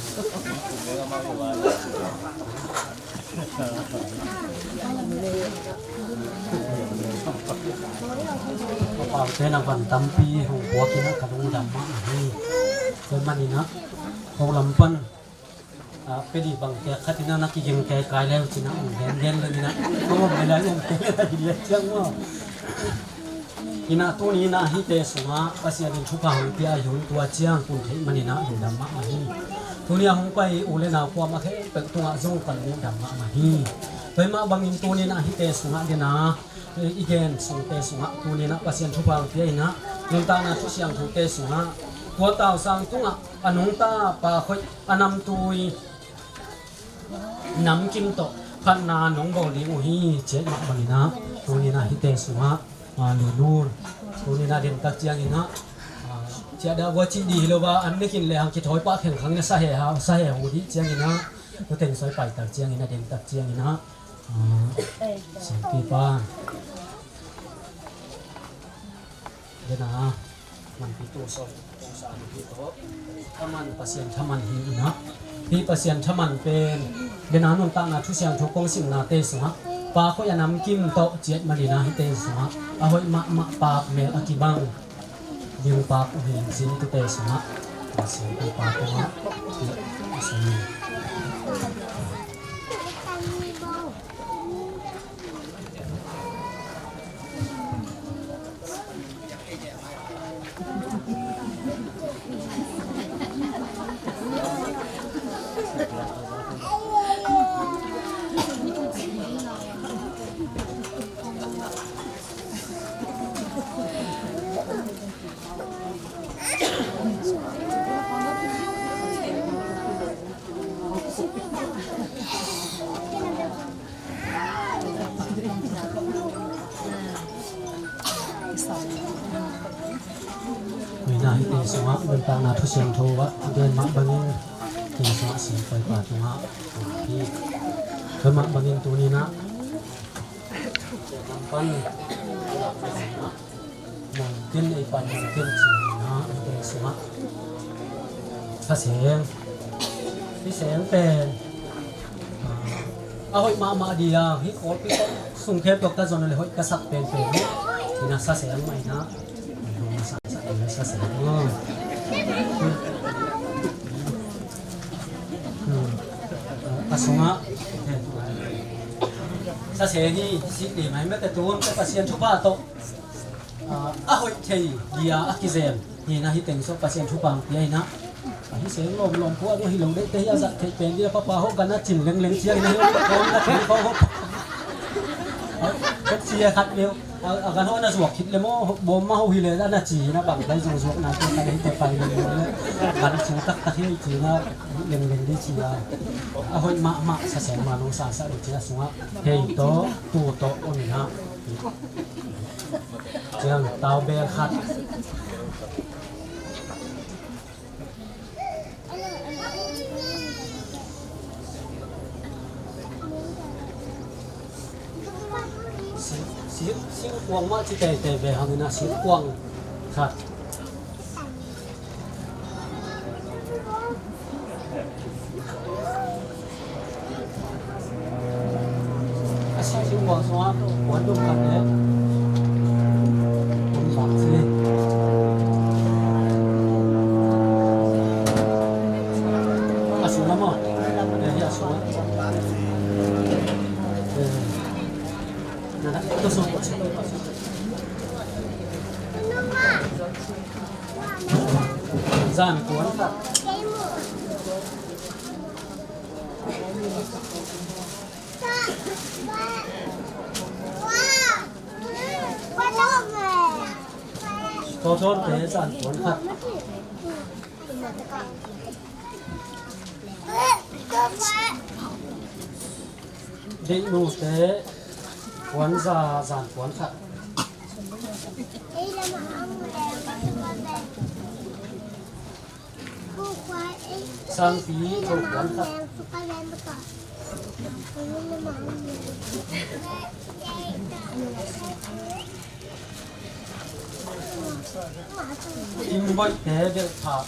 Paute na van tampi hong puak in ah ka lungdam mahmah hi. Tua manin ah ko lam pan, ah, pedi bang tek khat in ah na kiging kaikai leu cin ah hong gengen leng in ah ka om le lai om kei le lai hi lian ciang maw. Ina tuni ina hihte sungah Pasian in thupha hong pia a hun tua ciang kun theih manin ah lungdam mahmah hi. Tuni a hong pai u le nau kuamah khempeuh tungah zong pan lungdam mahmah hi. Tua mah bangin tuni ina hihte sungah dena, eh, i gen sungte sungah tuni ina Pasian thupha hong pia ina nuntakna thusiang thute sungah tua tausang tungah a nungta pa khoih a namtui namkim tawh phatna nong bawl ding uh hi ciat mah bangin ah tuni ina hihte sungah, ah, lulul tuni ina demtak ciangin ah, ah, ciah dah gua cih dih hi lo ba an nekin le hang kithawi pah khengkhang ina sahe ha sahe hu dih ciangin ah tuteng sawi paitak ciangin ah demtak ciangin ah, ah, sangkipa. Dena manpi tu sawm kong sa hi tawh thaman Pasian thaman hi ina. Hi Pasian thaman pen dena nuntakna thusiang thu kong simnate sungah pa khoih a namkim tawh ciat manina hite sungah a hoih mahmah pak mel a kibang ding pak uh hi zin tute sungah Pasian pi pak uh ah a sung hi. Nina hihte sungah nuntakna thusiang tho ah gen mah bangin hihte sungah singkoi pa tungah hi. Tua mah bangin tuni ina lam pan Mountain ei pan mountain cihna hihte sungah thaseng. Hih seng pen, ah, a hoih mahmah dih a hih kawlpi sung khempeuh ka zon le hoih ka sak penpen hi. Ina thaseng mah ina. Thaseng maw. Hmm. A sungah thaseng hi sih dih mai mete tun ka Pasian thupha tawh. Ah, a hoih thei dia a kizem hi ina hih teng sawh Pasian thupha hong pia ina. Ah, hih seng lawmlawm khua dong hi lo deihte hi a zat theih pen dia papa ho gan a cin lengleng ciang ina hi khawm na thei khawm ho. Ah, ka cia khat leu a gan ho na zuak khit le maw bawm ma ho hi le a na ci ina bang bai zong zuak na te ka le hi te pai lengleng le gan cing taktak hi ci ina lengleng di ci a. A hoih mahmah sa seng ma nong sa sa di ci a sungah hei tawh tu tawh om ina. Ciang tau bel khat. Si, si, singkuang mah ci teitei ve hang ina singkuang khat. A singkung bang sungah kuan dum khat le kum bang si. A sung lam ah Tawtawte zan puan khat. Deihnute puanza zan puan khat. Sangpi tho puan khat. Innboihte delhphah.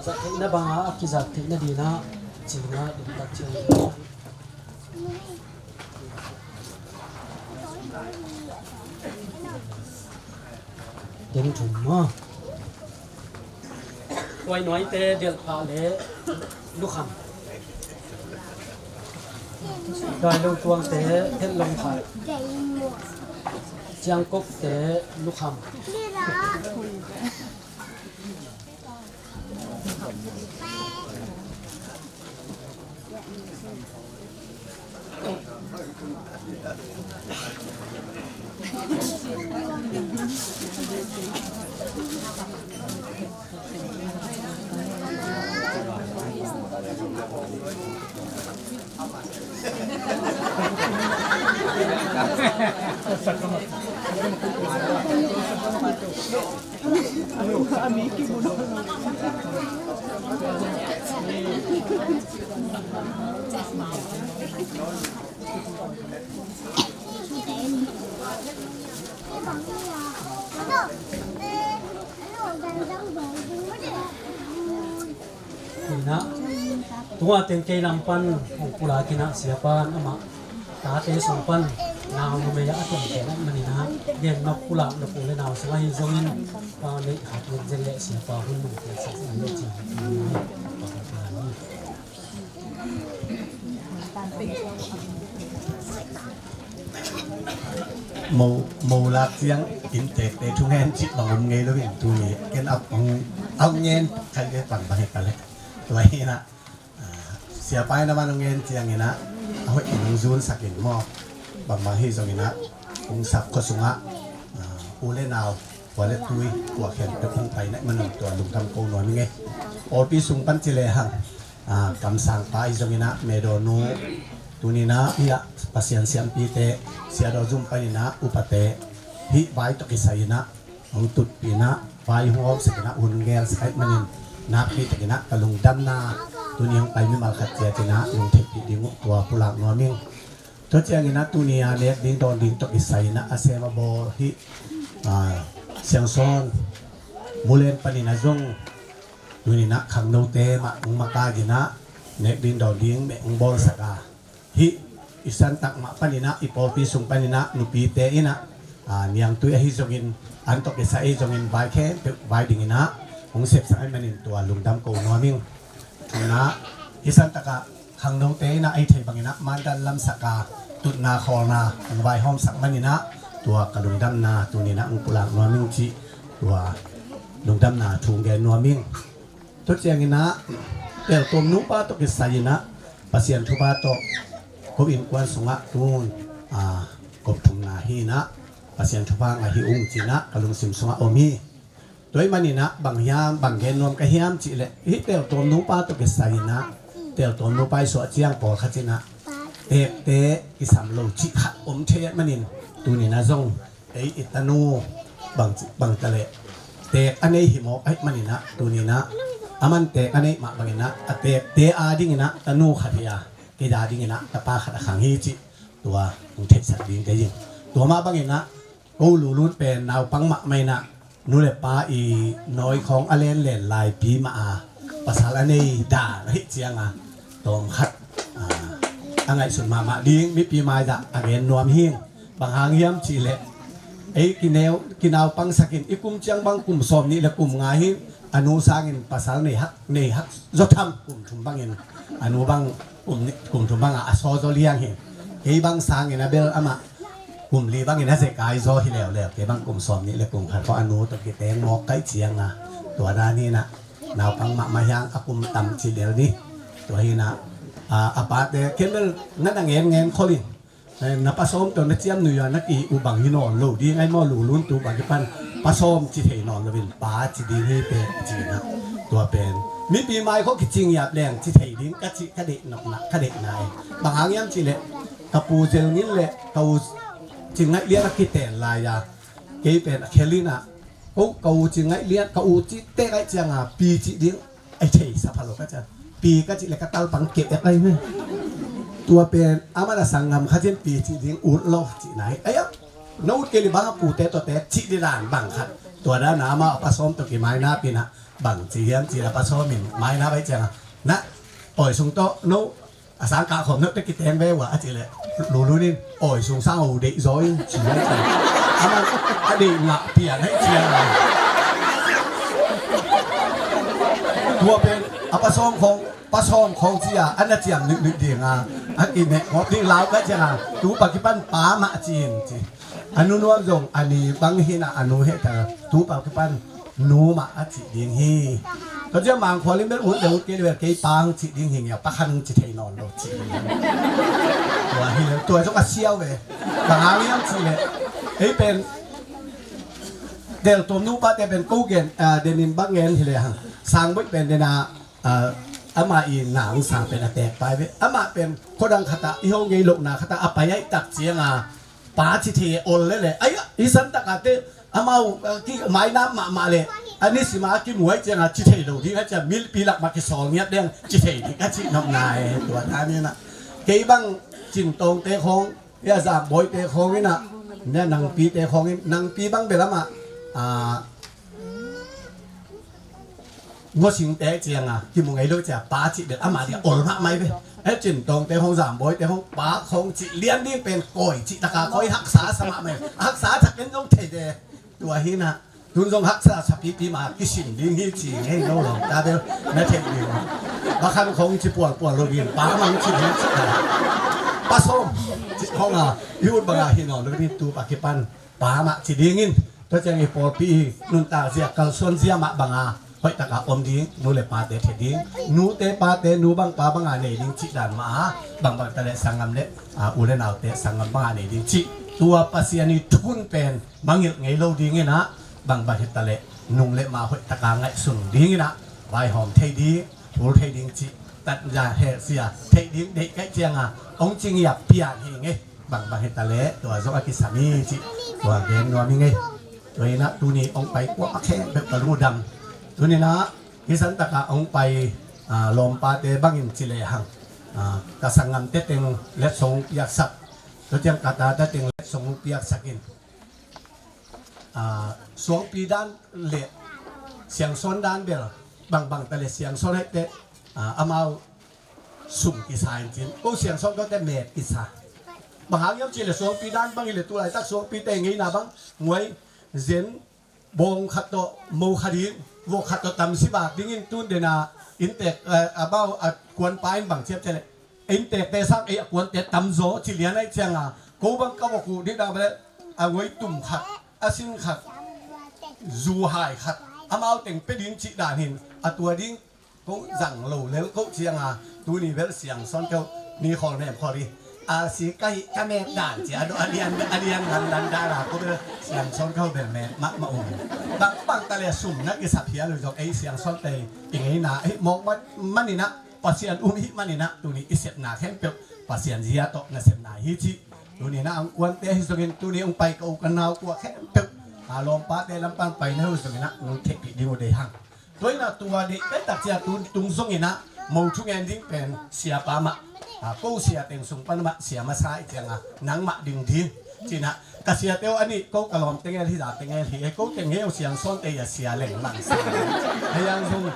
Zat theihna bangah a kizat theihna dinah cingah limtak ciang deng thum maw? Huainuaite delhphah le lukham. Dailo tuangte hetlong phah. Ciangkopte lukham. Inah, tunga teng kei lam pan hong pulak inah siapa in amah tate sung pan nau numei ah a tong kei lam maninah gen nok pulak na pu le nau sung ahi zongin pa neih khat ngen zen leh siapa hun nong piaksak sung ahi zongin. Mo, mo lak ciang inntekte thungen cih bang om ngei lo in tuni ken a pang a ngen khat le pang bang hi ka le. Tua hi inah, ah, siapa in a man a ngen ciang inah a hoih in hong zunsak in maw, bang bang hi zong inah hong sap khua sungah, ah, u le nau, kua le tui, kua khempeuh hong pai na man tua lungdam ko nuam ing ei. Pawlpi sung pan ci lehang, ah, kamsangpa ahi zong inah, medaw nu, tuni inah hiah Pasian siampite, siadaw zum pan inah upate, hih vai tawh kisai inah hong tutpih inah, vai hong awmsak inah, hun gelsak ahih manin nakpi tak inah ka lungdamna tuni hong pai mimal khat ciat inah hong theihpih ding uh tua pulak nuam ing. Tua ciang inah tuni a nek ding dawn ding tawh kisai inah a sem a bawl hih, ah, Siangsawn Mulen pan inah zong tuni inah khangnote mah hong makak inah nek ding dawn ding meh hong bawlsak a, hih i santak mah pan inah, i pawlpi sung pan inah nupite inah, ah, niangtui ahi zongin, an tawh kisai ahi zongin vai khempeuh vai ding inah hong sepsak ahih manin tua lungdam ko nuam ing. Tu inah i santak ah khangnote inah ahi thei bang inah mandan lamsak a tutna khawlna hong vaihawmsak man inah tua ka lungdamna tuni inah hong pulak nuam ing cih tua lungdamna thu hong gen nuam ing. Tua ciang inah teltuam nupa tawh kisai inah Pasian thupha tawh ko innkuan sungah tun, ah, kop thumna hi inah Pasian thupha ngah hi ung ci inah ka lungsim sungah om hi. Tua ahih man inah bang hiam, bang gen nuam ka hiam cih leh, hih teltuam nupa tawh kisai inah, teltuam nupa i suah ciang pawlkhat inah tekte kisam lo cih khat om thei ahih manin tuni inah zong ei i tanu bang, bang ta leh teek a nei hi mawk ahih man inah tuni inah a man teek a neih mah bang inah a teekte a ding inah tanu khat hi a, kei a ding inah tapa khat a khang hi cih tua hong theihsak ding kei ing. Tua mah bang inah ko lulun pen naupang mahmah inah nu le pa i nawi khawng a lenlen laipi mah a pasal a nei dan ahih ciang a tawm khat, ah, a ngaihsun mahmah ding mipi maizah a gen nuam hing. Bang hang hiam cihleh ei kineu kinaupangsakin i kum ciang bang kum sawm nih le kum nga hi. A nu sangin pasal nei hak nei hak zaw tham kum thum bangin a nu bang kum nih kum thum bangah a saw zaw liang hi. Kei bang sangin a bel amah kum li bangin a zekai zaw hi leuleu. Kei bang kum sawm nih le kum khat khawng a nu tawh kiteng mawk kaih cianga tua dan hinah naupang mahmah hiang a kum tam ci del ni. Tua hinah a pate ken bel na na ngen ngen kholin na pasawm tawh na ciam nuia na ki uh bang hi nawn lo ding ai maw. Lulun tu bang kipan pasawm ci thei nawn loin pa ci ding hi pe cinah. Tua pen mipi mai khawh kicing iap leng ci thei ding ka cih ka deih nopna ka deihna e. Bang hang hiam cihleh ka pu zel ngin le ka u cingaih lian a kiten lai-a kei pen a khelinah ko ka u cingaih lian ka u cih tek aih cianga pi cih ding ai thei sa phalo ka ciang pi ka cih le ka talpang kep ek ai me. Tua pen amah na sanggam kha cin pi cih ding ut lo cihna hi ai ah. Na ut kei li bang a pute tawh tek cih di dan bang khat tua dan a amah a pasawm tawh kimaina pinah bang ci hiam cih le pasawmin maina bai cianga na awi sung tawh no a sang kah khawm nop te kiteng ve uh a a cih leh lulun in awi sung sang uh deih zaw in ci a cih. Amah a deih ngah pian hei ci a. Tua pen a pasawm khawng pasawm khawng ci a a na ciam nuihnuih dinga a kineh ngawp ding lau ka cianga tu pa kipan pa mah ci in ci. A nu nuam zong a ni bang hinah a nu hehta tu pa kipan nu mah a cih ding hi. Tua ciang mangkhual in bel ut le ut kei le bel kei pa hong cih ding hi ngiau pa khan hong ci thei nawn lo cih ding hi. Tua hi le tua zong a siau ve. Bang hang hiam cih le ei pen del tuam nu pate pen ko gen denin bang ngen hi le hang sang boih pen dena amah i na hong sang pen a tek pai ve. Amah pen khuadang khatah i ho ngei lohna khatah a pai aih tak cianga pa ci thei ol lele ai ah i san takate amau ki mainam mahmah le a nisima a kimuai cianga ci thei lo ding a cia milpi lak ma kisawl ngiat deng ci thei ding a ci nopna e. Tua ta nina kei bang cintawngte khawng ia zambawite khawng ina nia nangpite khawng in nangpi bang belamah a ngosingte cianga kimu ngei lo cia pa cih bel amah dia ol mahmai ve. E cintawngte hong zambawite hong pa khawng cih lian ding pen kawi cih taka kawi haksa sa mahmai haksa thakin zong thei ve. Tua hina tun zong haksa sapipi ma kisin ding hi ci ngei lo lo ta bel na thei ding. Bakhan khawng ci pualpual lo ding pa mang ci ding ci ta pasawm ci khawng a i ut banga hi nawn lo ding tu pa kipan pa mah ci dingin tua ciang i pawlpi i nuntak zia kalsuan zia mah banga hoih taka om ding nu le pate thei ding nute pate nu bang pa banga nei ding cih dan mah a bangbang taleh sanggam le u le naute sanggam banga nei ding cih tua Pasian i thun pen mangilh ngei lo dinginah bangbang hitaleh nung le ma hoih taka ngaihsun dinginah vaihawm thei ding thul thei ding cih tatza hehsia theih ding deih kaih cianga hong cing iap pian hi ngei. Bangbang hitaleh tua zong a kisam hi cih tua gen nuam hi ngei. Tua inah tuni hong pai kuah a khempeuh ka lungdam. Tuninah hi santaka hong pai lawmpate bangin ci lehang ka sanggamte teng letsong hong piaksak. Tua ciang ka tate teng letsong hong piaksakin suangpi dan le siangsawn dan bel bangbang ta le siangsawn haihteh amau sum kisa in cin ko siangsawn kawte met kisa. Bang hang hiam cih le suangpi dan bang hi le tu laitak suangpite ngeina bang nguai zen bawng khat tawh mo kha ding vok khat tawh tamsi bak dingin tun dena inntek amau a kuanpa in bang ciam cih le inntekte sang ei a kuante tamzaw ci lian aih cianga ko bang ka vok uh dikdang bale a nguai tum khat a sin khat zu hai khat amau teng pe ding cih dan hin a tua ding ko zang lo lel ko cianga tuni bel siangsawn keu ni khawl nem khawl hi. A si ka hih ka mek dan ci a do a lian a lian dan dan dara ko bel siangsawn keu bel mek mah mah um. Bang bang ta le sum na kisap hial uh zong ei siangsawn tei i ngeina ei mawk maninah Pasian um hih maninah tuni i sepna khempeuh Pasian zia tawh na sepna hi cih. Tuninah ang kuante hi zongin tuni ang pai ka u ka nau kua khempeuh a lawmpate lampang pai na hi uh zonginah nung theihpih ding uh dei hang. Tua inah tua deih peitak cia tun tung zonginah mo thungen ding pen siapa mah ko sia teng sung pan mah sia masa i cianga nangmah ding ding cinah ka siate uh a nih ko ka lawm tengel hi da tengel hi ei ko teng hei uh siangsawn tei a sia lenglang sa hei ang zong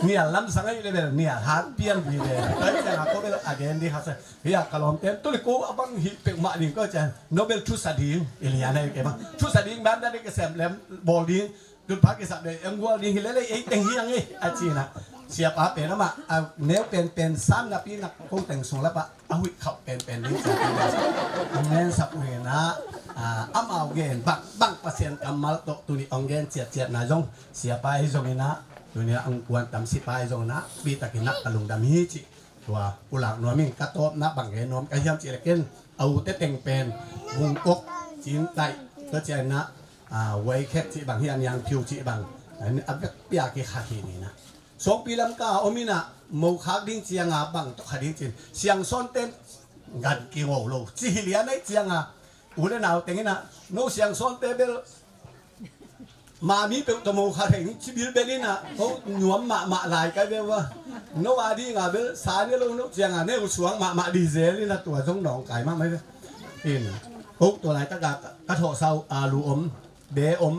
Nial lamsang ahi le bel nial hat pian ding ve. Tua ciang a ko bel a gen ding kha sa. Hia ka lawmte tuni ko a bang hi peuhmah ding ko ciang no bel thusa ding i lian ahi kei bang thusa ding ban dan ding ka sem lem bawl ding. Tun pha kisap le eng gual ding hi le le ei teng hi ang e a ci na. Siapa pen amah a neu penpen sam napi nak ko teng sung lapa a huih khauh penpen ding ciat ding a ngen sak uh hi na. Amau gen bang bang Pasian kammal tawh tuni ong gen ciatciat na zong siapa ei zong hi na. Tuni a ang kuan tam sipa ei zong na pi takin na ka lungdam hi ci. Tua pulak nuam in ka tawpna bang gen nuam ka hiam cih le ken a ute teng pen vungkok cintaih tua cianna, a, waikhek cih bang hi a niangphiu cih bang a vekpia kikha hi ni na. Sawngpi lam ka om in a mokhak ding cianga bang tawh kha ding cin siangsawnte gan kingo lo ci hi lian aih cianga u le nau teng in a no siangsawnte bel Mami peuh tawh mo kha reng ci bilbel in a ko nuam mahmah lai kai bel va. No a ding a bel sa ne lo no ciang a ne u suang mahmah di zel in a tua zong nawngkai mahmah hi ve. In ko tua laitak a ka thawhsa uh alu om, be om,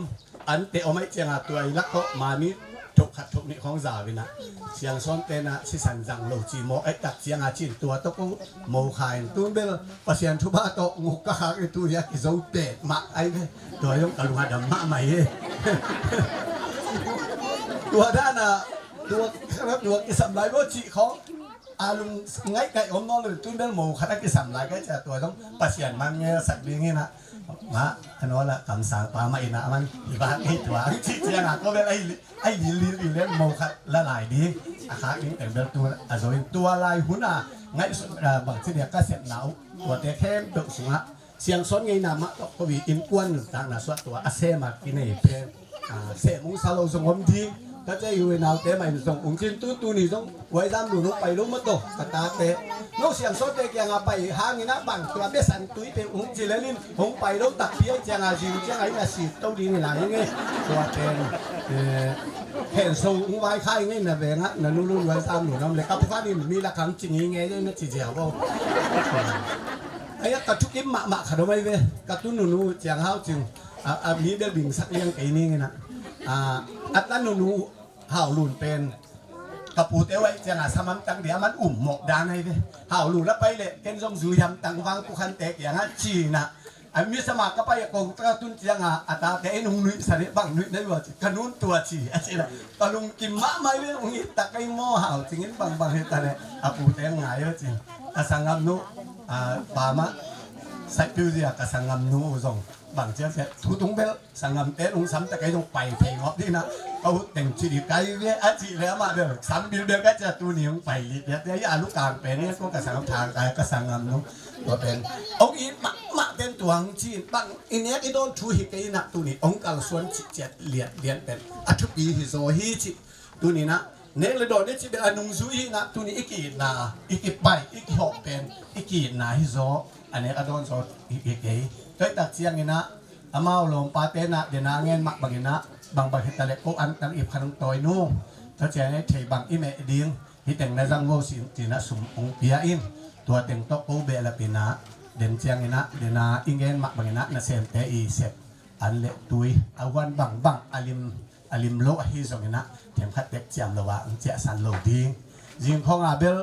ante om aih ciang a tua i lak tawh mami thok khat thok nih khawng zau in a siangsawnte na sisan zang lo ci mawk aih tak ciang a cin tua tawh ko mo kha in tun bel Pasian thupha tawh nguk ka khak i tu hi a kizo pet mah ai ve. Tua zong ka lung a dam mahmah hi. Tua dan a tua tua kisam lai lo cih khawng a lung ngaih kaih om nawn lo tun bel mo khat a kisam lai kai cia tua zong Pasian mangngel sak ding hi na. Mah a nawl a kamsang pa mah i na man i bak ei tua ang cih ciang a ko bel ai li ai li li li le mo khat la lai ding a khak ding teng bel tu a zo in tua lai hun a ngaihsut a bang ci dia ka sepna uh tuate khempeuh sungah siangsawn ngeina mah tawh ko i innkuan nuntakna suah tua a sem a kinei pen a sem ung sa lo zong om ding. Ka cia i u i naute mah in zong ung cin tu tuni zong Huaizam lun hong pai lo maw taw ka tate no siangsawnte kiangah pai hangin ah bang tua besan tui peuh hong ci lelin hong pai lo takpi aih ciangah zing ciangah in a si to ding hi lai hi ngei. Tua pen eh, khenso hong vaikhai ngei na vengah na nu lun Huaizam lun om le ka pukhan in mi lakang cing hi ngei na ci ziau bo. Aia ka thukim mahmah khat om ai ve ka tu nunu ciang hau cing a mi bel bingsak liang kei ning in ah a ta nunu hau lun pen ka pute uh aih ciangah samam tang dia man um mawk dan ahi ve. Hau lu la pai leh ken zong zui ham tang vang pu khan tek iangah cinah a mi sama ka pai a kong taka tun ciangah a tate in hong nuih sa deh bang nuih na yua ci ka nun tua ci a cinah ka lungkim mahmah ve hong it tak ahi maw hau cingin bangbang hi ta leh a pute ngai uh cin ka sangam nu a pamah saihpiu zia ka sangam nu uh zong bang ciang ciah thu tung bel Sangam te lungsam ta kei zong pai thei ngawp dihna ka hut teng ci di kai ve a cih le amah bel sam bilbel ka cia tuni hong pai lih biate hi a lukang pen hi ko ka sangam thang kai ka sangam nung tua pen ong it mahmah ten tuang ci bang i nek i dawn thu hi kei inah tuni ong kalsuan cih ciat liat lian pen a thupi hi zaw hi cih tuni nah nek le dawn i cih bel a nungzui hi nah tuni i ki-itna i kipai i kihawh pen i ki-itna hi zaw a nek a dawn zaw hi kei. Tua i tak cianginah amau lawmpate nah dena ngen mah banginah bangbang hita le ko antang ip khan hong tawi nu tua ciang ei thei bang i meh ding hi teng na zang vo sin cinah sum hong pia in tua teng tawh ko behlap inah den cianginah dena i ngen mah banginah nasemte i sep an le tui a huan bangbang a lim a lim lo ahi zonginah themkhat tek ciam lo ah hong ciahsan lo ding zing khawngah bel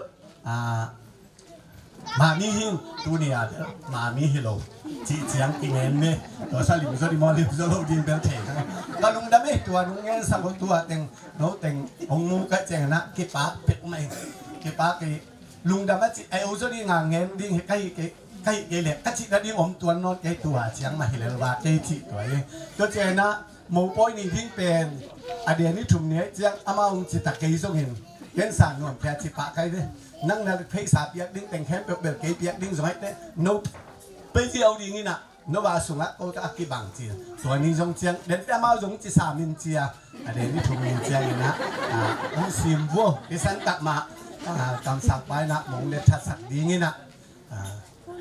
Mami hin tuni a bel mami hi lo cih ciang kingen me tua sa lim zo di maw lim zo lo ding bel thei ka lungdam ei tua nung ngen sa lo tua teng no teng hong mu ka ciang na kipak pek mai kipak i lungdam a cih ai o zo di nga ngen ding hi ka hi kei ka hi kei le ka cih na ding om tuan nawn kei tua ciang ma hi lel va kei cih tua i tua ciang na Mopawi ni ding pen a dia ni thum ni aih ciang amah hong ci ta kei zongin ken sa nuam pia ci pah kai ve nang na pheisa piak ding teng khempeuh bel kei piak ding zong aih teh no pei ci au ding inah no va sungah ko ta a kibang ci tua ni zong ciang den te amau zong ci sa min cia a dia ni thum ni ciang inah hong sim vua i san tak mah kamsak pai nah mong le thatsak ding inah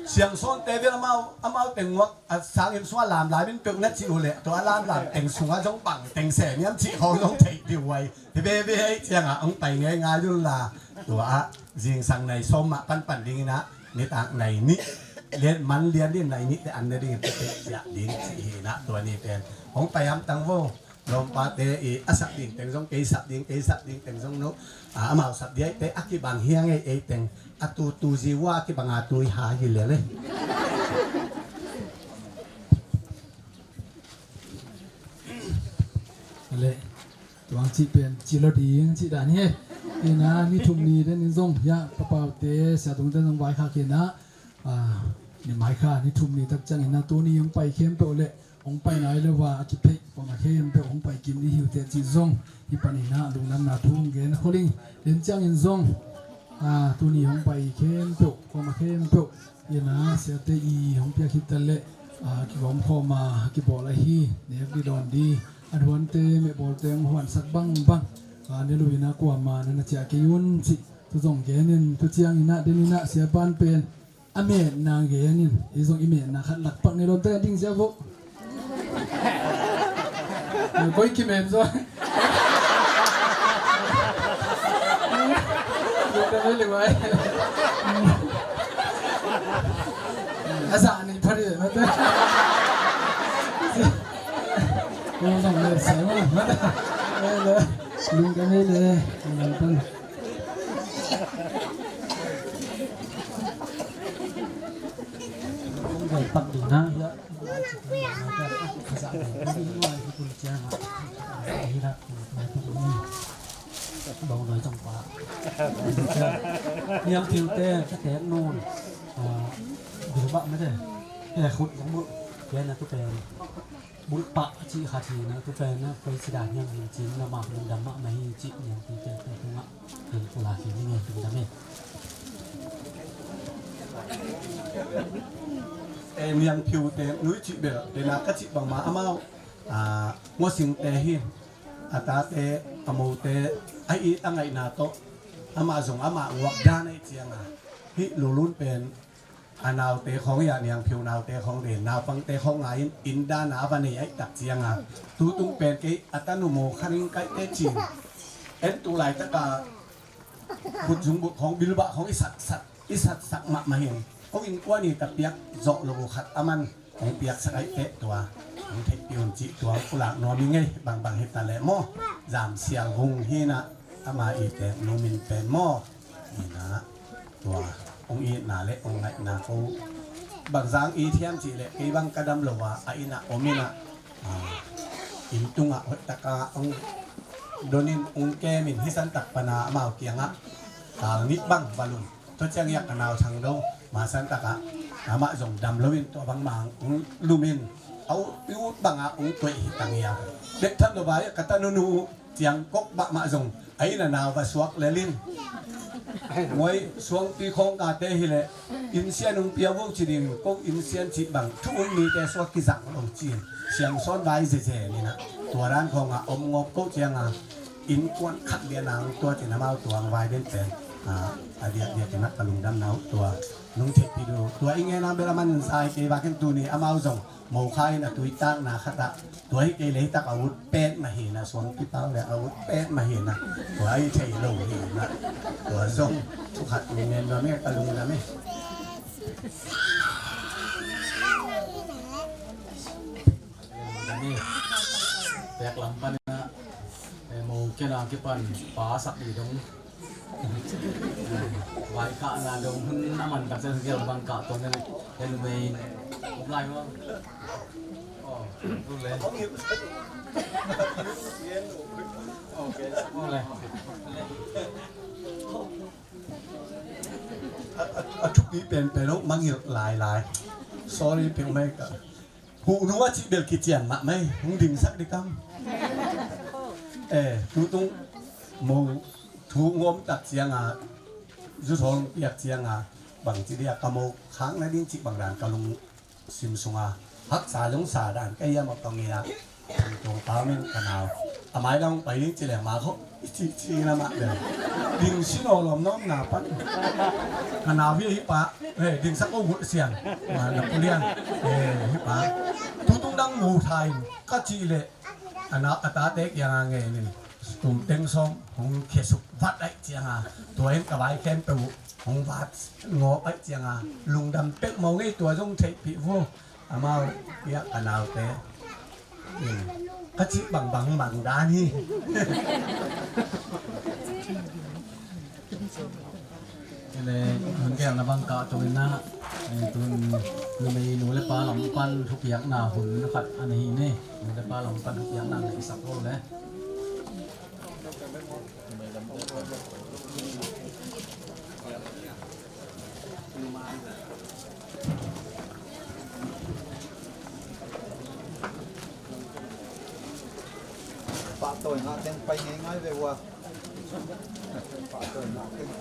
Siangsawnte bel amau amau teng nguak a sangin sua lam lai min peuh na cih uh leh tua a lam lam teng sungah zong bang teng se niam cih khawng zong theih dih uai hi veve aih ciangah hong pai ngei ngai un la tua ah zingsang nai sawm mah panpan dinginah nitak nai nih lian man lian din nai nih te an na dingin te ziah ding cih hinah tua ni pen hong pai hamtang vo. Lawmpate i a sap ding teng zong kei sap ding, kei sap ding teng zong no, a, amau sap diaite a kibang hiang ei, ei teng a tu tu ziwa a kibang a tu i ha hi lele. Ale, tuang cih pen ci lo ding cih dan hi. Ina ni thum ni den in zong ya papaute sia tung den zong vai kha kina. A, ni mai kha ni thum ni tak ciang ina tuni hong pai khempeuh le hong pai nai lo va a kiphei pawm a khempeuh hong pai kim ni hiute cih zong hi pan ina lungdamna thu hong gen a kholing den ciangin zong, a, tuni hong pai khempeuh pawm a khempeuh ina siate i hong piak hi ta le, a, kigawm khawm a kibawl ahi nek di dawn di a duante mehbawlte hong huansak bangbang, a, ne lo ina kuama na na ciah kei un cih thu zong gen in tu ciang ina den ina sia pan pen a metna gen in, i zong i metna khat lakpak nei lawmte kan ding sia vo. Koi kimen zo. Lungdam ei le vai. A za ni phari mate. Ko zong le sia mate. Lungdam ei le. Lungdam. Kong vel pak ding na. Bau noi zong pa. Niang piu te ka tek nun. Bil bah mate. Te khut zong bu. Te na tu pen. Bulh pah a cih khat hi na, tu pen na, koi sida hiam hin cin, na mak lungdam mahmah hi cih niang pi pen pen tungah. Pen kula hi ni ngai lungdam e. E niang phiu te, nui cih bel, te na ka cih bangma amau, a, Muasing te hi, a tate, a mote, a it a ngaihna tawh, amah zong amah nguak dan ahi cianga, hih lulun pen, a naute khawng hi a, niangphiu naute khawng den, naupangte khawng ngai in, inn dana a va nei aih tak cianga, tutung pen kei a tanu mo khaning kaihte cin en tu laitaka butzung but khawng bilbah khawng i satsak, i satsak mahmah hin, ko innkuan i tapiak zawh lo uh khat a man hong piaksak aih teh tua hong theihpih un cih tua hong pulak nuam i ngei. Bangbang hi ta leh maw, Zam Sial Vung hi na, ama i tek nu min pen maw, hi na. Tua hong itna le hong ngaihna ko bangzang it hiam cih leh kei bang ka dam lo a, a inn ah om in ah, a, inn tungah hoih taka hong donin hong kemin hi santak pana amau kiangah kal nih bang va lum. Tua ciang iak a nau thang do ma santakah amah zong dam loin tua bangmah hong lumin a ut, i ut bangah hong tuaih hi tang ia. Bek tham lo vai ka tanunu ciangkok mahmah zong a inn a nau va suak lelin. Muai suangpi khawng kate hileh innsian hong pia vo ci ding, ko innsian cih bang thu um mite suak kizang lo ci-in siangsawn vai zeze ninah tua dan khawngah om ngawp ko cianga innkuan khat liana hong tua cin amau tuang vai den pen, a, a diakdiak inah ka lungdamna uh tua nung theihpih duh tua i ngena bel a man zai kei vakin tuni amau zong mokha in a tuitakna khatah tua hi kei lei tak a ut pet mahina suang kipau le a ut pet mahina tua i thei lo hina tua zong thu khat mi nen lo me ka lungdam e. Pek lam panina mo kena kipan pa sak di dong. Vai kah na dong hun a man tak sen gel bang kah tuan den. Helmei. Om lai mo. Oh, tu le. Okay, mo le. A, a, a thupi penpen lo mangil lai lai. Sorry pe mai ka. Huhnu a cih bel kician mah mai, hong dingsak dikam. Eh, tutung mo thu ngom tak cianga, zu thong piak cianga, bang ci dia ka mo khang na ding cih bang dan ka lungsim sunga haksa zong sa dan ka hiam a pang ia. Thang tuang pau min ka nau a mailam pai ding ci leng ma kho. I cih cih na mah bel ding si naw lawm nawmna pan ka nau hi a hi pa. He ding sak o vut sian ma na pulian. He hi pa tutung dang mu thain ka cih leh a nau a tate kianga ngenin tum teng sawm hong khiasuk vat aih cianga tua in ka vai khempeuh hong vat ngawp aih cianga lungdam peuhmah ngei tua zong theihpih vo. Amau piak a naute in Ka cih bangbang mang dan hi. Kei le hun gelna bang kah tungin ah, eh, tun numei nu le pa lam pan thupiakna hun khat a nei hi ni. Nu le pa lam pan thupiakna neihsak lo le. Pahtawi ngah teng pai ngeingai ve ua. Pahtawi ngah teng.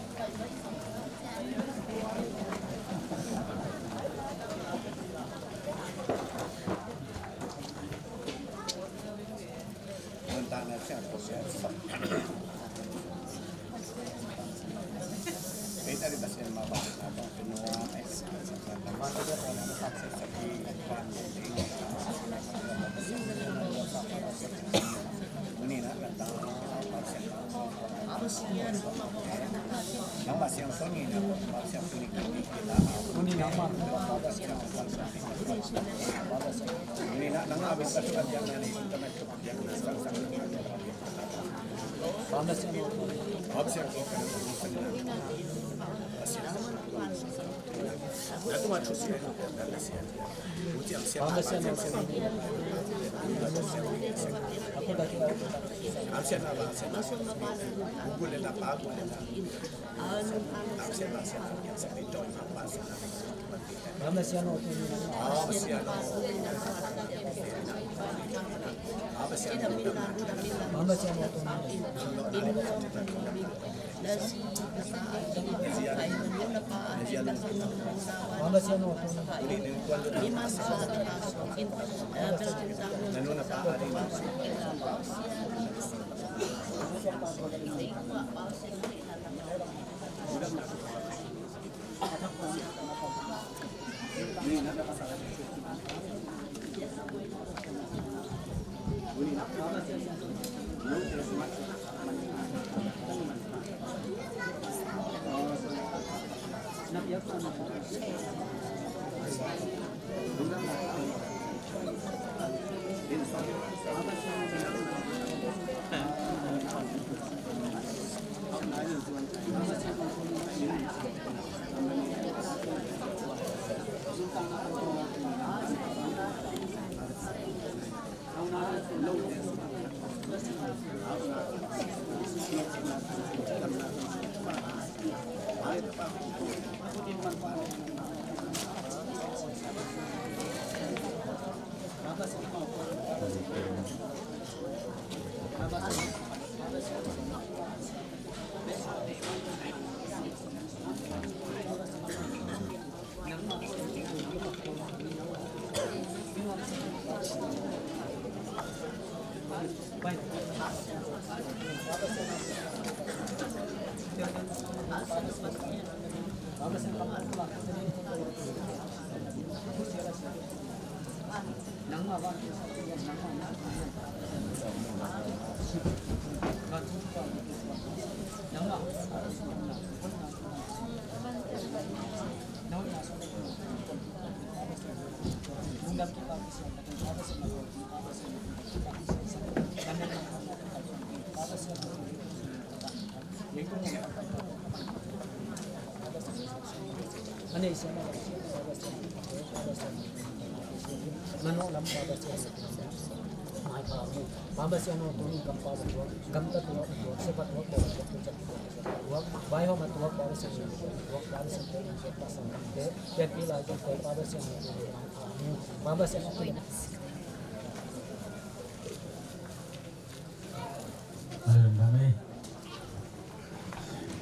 Amen.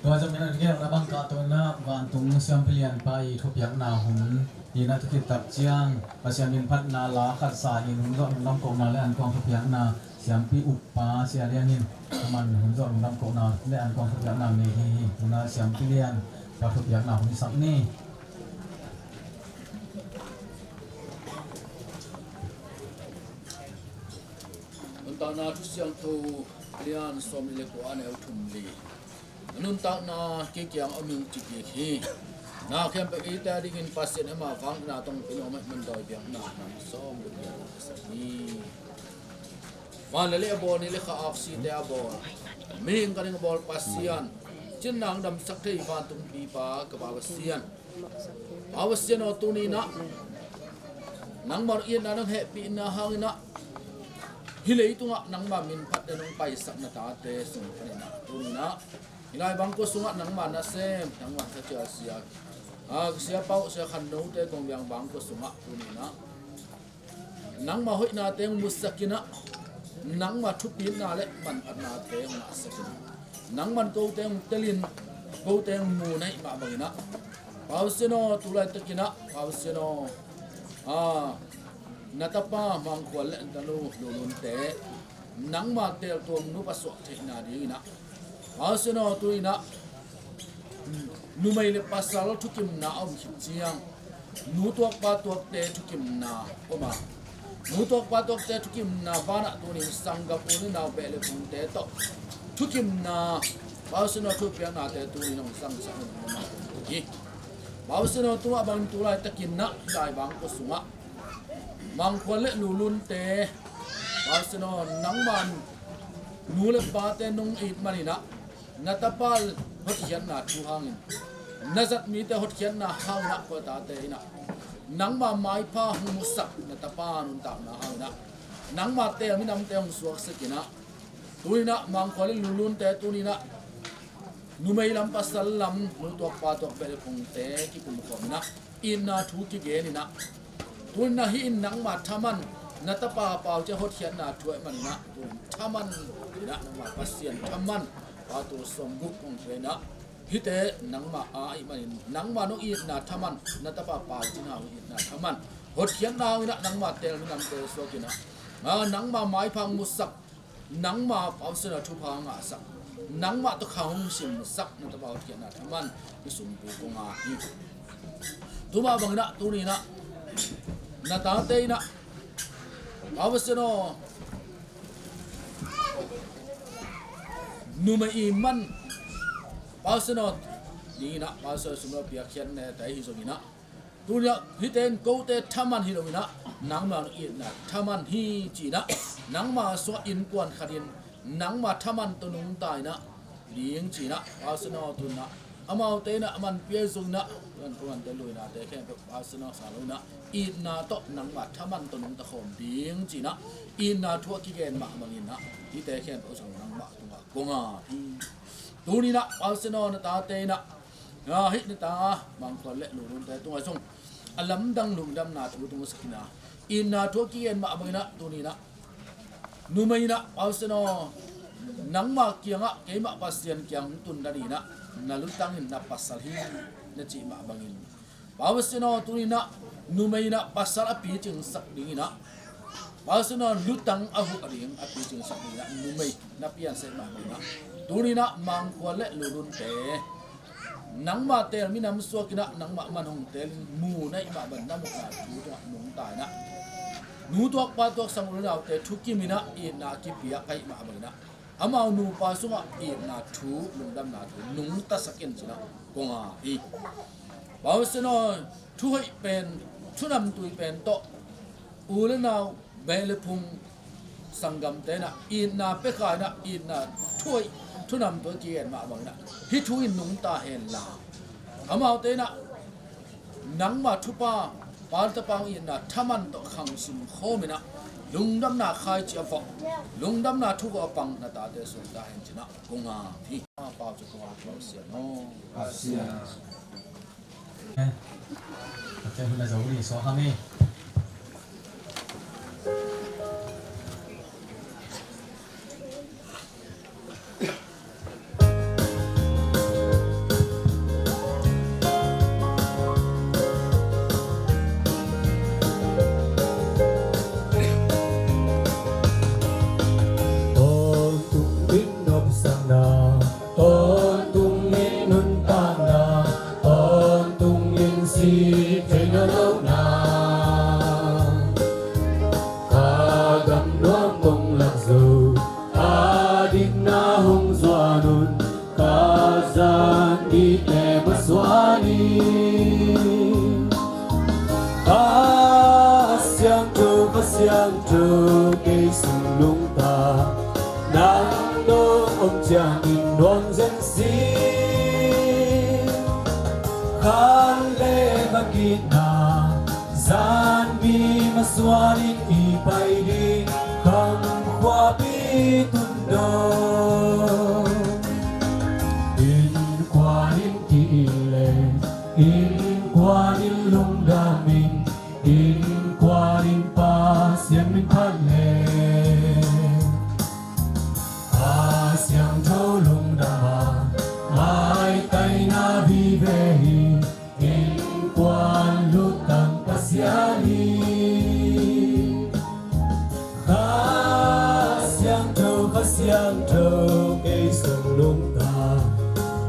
Tua zong in a gelhna bang kah tungin ah vantung siampi lianpa i thupiakna hun in a thukhit tak ciang Pasian min phatna la khat sa in hun zawh hun lam kohna le ankuang thupiakna siampi ukpa Sia Lian in aman hun zawh hun lam kohna le ankuang thupiakna nei hi. Tuna siampi lianpa thupiakna hun i sak ni. Nuntakna Thusiangtho lian sawm le kua, a neu thum li. Nuntakna kei kiang om ing ci kik hi. Na khempeuh eite a dingin Pasian amah vang na tong pin om ahih man dawi biakna nam sawm le kua a sak hi. Van le lei a bawl, ni le kha, aksite a bawl, mihing ganhing a bawl Pasian, cin nang damsak thei vantungpipa ka Pa Pasian, Pa Pasian aw, tuni-in ah nangma itna nang hehpihna hangin ah hih leitungah nangma min phat le nong paisak na tate sung panin ah tuni-in ah hih lai bangkua sungah nangma nasem, nangma thacial sia, a, sia pauh sia khannote kong biang bangkua sungah tuni-in ah nangma hoihnate hong musak in ah nangma thupitna le manphatnate hong ngahsak in ah nangman kote hong telin kote hong mu na hih mah bangin ah Pa Pasian aw, tu laitakin ah Pa Pasian aw, a, na tapa Mangkhual le na tanu Lulunte nangma teeltuam nupa suah theihna dingin ah Pa Pasian aw, tu-in ah numei le pasal thukimna a om khit ciang nu tuak pa tuakte thukimna om a, nu tuak pa tuakte thukimna banah tuni-in sanggam u le nau beh le phungte tawh thukimna Pa Pasian aw, thupiaknate tuni-in hong zangsak in hong hi. Pa Pasian aw, tua bangin tu laitakin ah hih lai bangkua sungah Mangkhual le Lulunte Pa Pasian aw, nangman nu le pate nong it manin ah na tapa hotkhiatna thu hangin, na zat mite hotkhiatna hangin ah kua tate in ah nangma maipha hong musak, na tapa nuntakna hangin ah nangma teel minamte hong suaksak in ah tuni-in ah Mangkhual le Lulunte tuni-in ah numei lam pasal lam nu tuak pa tuak beh le phungte kikum khawm in ah itna thu kigen in ah tuni-in ah hih in nangma thaman, na tapa Pau Ciang hotkhiatna thu ahih manin ah tuni-in thaman in ah nangma Pasian thaman, Pa Tul sawmguk hong pia in ah hihte nangma a ahih manin nangma nong itna thaman, na tapa Pau Cin Hau itna thaman, hotkhiatna hangin ah nangma teel minamte suak in ah, a, nangma maipha hong musak, nangma Pa Pasian aw thupha ngahsak, nangmah tawh khang hong simsak na tapa hotkhiatna thaman i sumpu kong a hi. Tua mah bangin ah tuni-in ah na tate in ah Pa Pasian aw, numei i man Pa Pasian aw, dingin ah Pa Pasian aw, sum le pai piakkhiat nete hi zongin ah tuni-in ah hihte in kote thaman hi loin ah nangma itna thaman hi ci-in ah nangma suah innkuan khatin nangma thaman tawh nungta in ah ding ci-in ah Pa Pasian aw, tuni-in ah amaute in ah a manpi ahi zongin ah tuan kuante luinate khempeuh Pa Pasian aw, sa loin ah itna tawh nangma thaman tawh nungta khawm ding ci-in ah itna thu a kigen mah bangin ah hihte khempeuh zong nangmah tungah kong a hi. Tuni-in ah Pa Pasian aw, na tate in ah, a, hih na ta Mangkhual le Lulunte tungah zong a lamdang lungdamna thu tungsak in ah itna thu a kigen mah bangin ah tuni-in ah numei in ah Pa Pasian aw, nangma kiangah keimah Pasian kiang hong tun nadingin ah na lutang in na pasal hi na cih mah bangin Pa Pasian aw, tuni-in ah numei in ah pasal a picingsak dingin ah Pa Pasian aw, lutang a huh ding a picingsak dingin ah numei na piansak mah bangin ah tuni-in ah Mangkhual le Lulunte nangma teel minam suak in ah nangmah man hong teelin mu na hih mah bangin na muhna thu tungah nungta in ah nu tuak pa tuak sang u le naute thukim in ah itna a kipiak ahih mah bangin ah amau nupa sungah itna thu, lungdamna thu nungtasak in ci-in ah kong a hi. Pa Pasian aw, thu hoih pen, thu namtui pen tawh u le nau, beh le phung, sanggamte in ah itna pia kha in ah itna thu hoih, thu namtui a kigen mah bangin ah hih thu in nungta hen la, amaute in ah nangma thupha, Pa le Tapa hong itna thaman tawh khang sim khawm in ah lungdamna khaici a vawh, lungdamna thu vawh a pang na tate suakta hen ci-in ah kong a hi. Pau cu kong a, Pasian aw. Pasian. Pasian hun a zo ni suak hang hi. Tawntung in nopsakna, tawntung in nuntakna, tawntung in sih theihna lohna. Ka gam nuam kong lak zo, ka dikna hong zuan un, ka zan dite masuan in. Kha Siangtho, Kha Siangtho, kei sung nungta Nang dong om ciangin nuam zen si. Khan le kha kitna zan mi masuanin i pai ding khang khuapi tun dong. Innkuan in ki-it le innkuan in lungdamin, innkuan in Pasian min phat le Kha Siangtho lungdam a maitaina vive hi. Innkuan lutang Pasian hi. Kha Siangtho, Kha Siangtho, kei sung lungta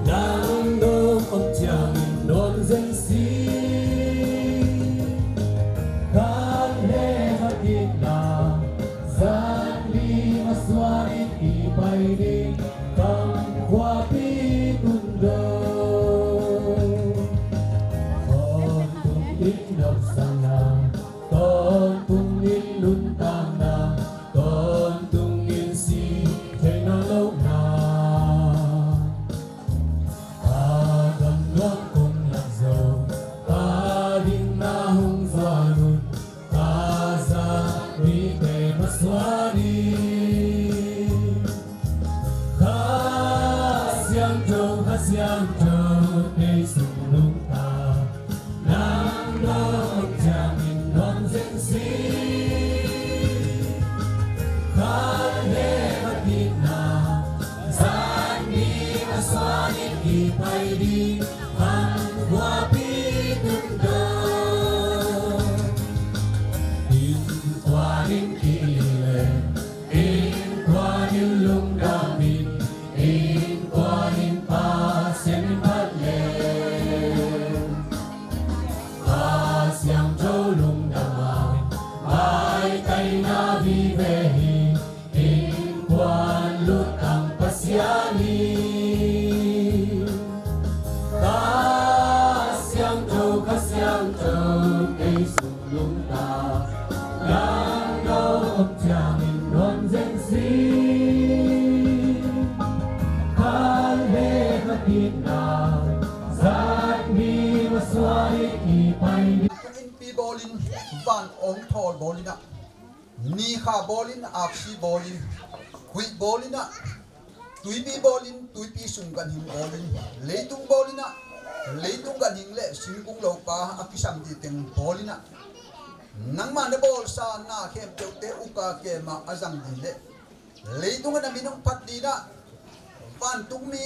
nang dong om ciangin nuam zen si. Khan le kha kitna zan mi masuanin i pai ding khang khuapi tun dong. Tawntung in nopsakna, tawntung in nuntakna, tawntung in si theihna lohna. Ka gamnuam kong lak zo, ka dingna hong zuan un, ka za mite masuan in. Kha Siangtho, Kha Siangtho, kei sung lungta nang dong om ciangin nuam zen si. Khan le kha kitna zan mi masuanin i pai ding khang khuapi tun dong. Innkuan in ki-it le innkuan in lungdamin, innkuan in Pasian min phat le Kha Siangtho lungdam a maitaina vive hi. Innkuan lutang Pasian hi. Kha Siangtho, Kha Siangtho, kei sung lungta nang dong om ciangin nuam zen si. Khan le kha kitna zan mi masuanin i pai ding. Vantung innpi bawlin, van awng thawl bawlin ah, ni kha bawlin, aksi bawlin, huih bawlin ah, tuipi bawlin, tuipi sung ganhing bawlin, leitung bawlin ah, leitung ganhing le singkung lopa a kisam ding teng bawlin ah, nangmah na bawlsa na khempeuhte uka kema a zang ding le leitungah na min hong phat ding ah, vantungmi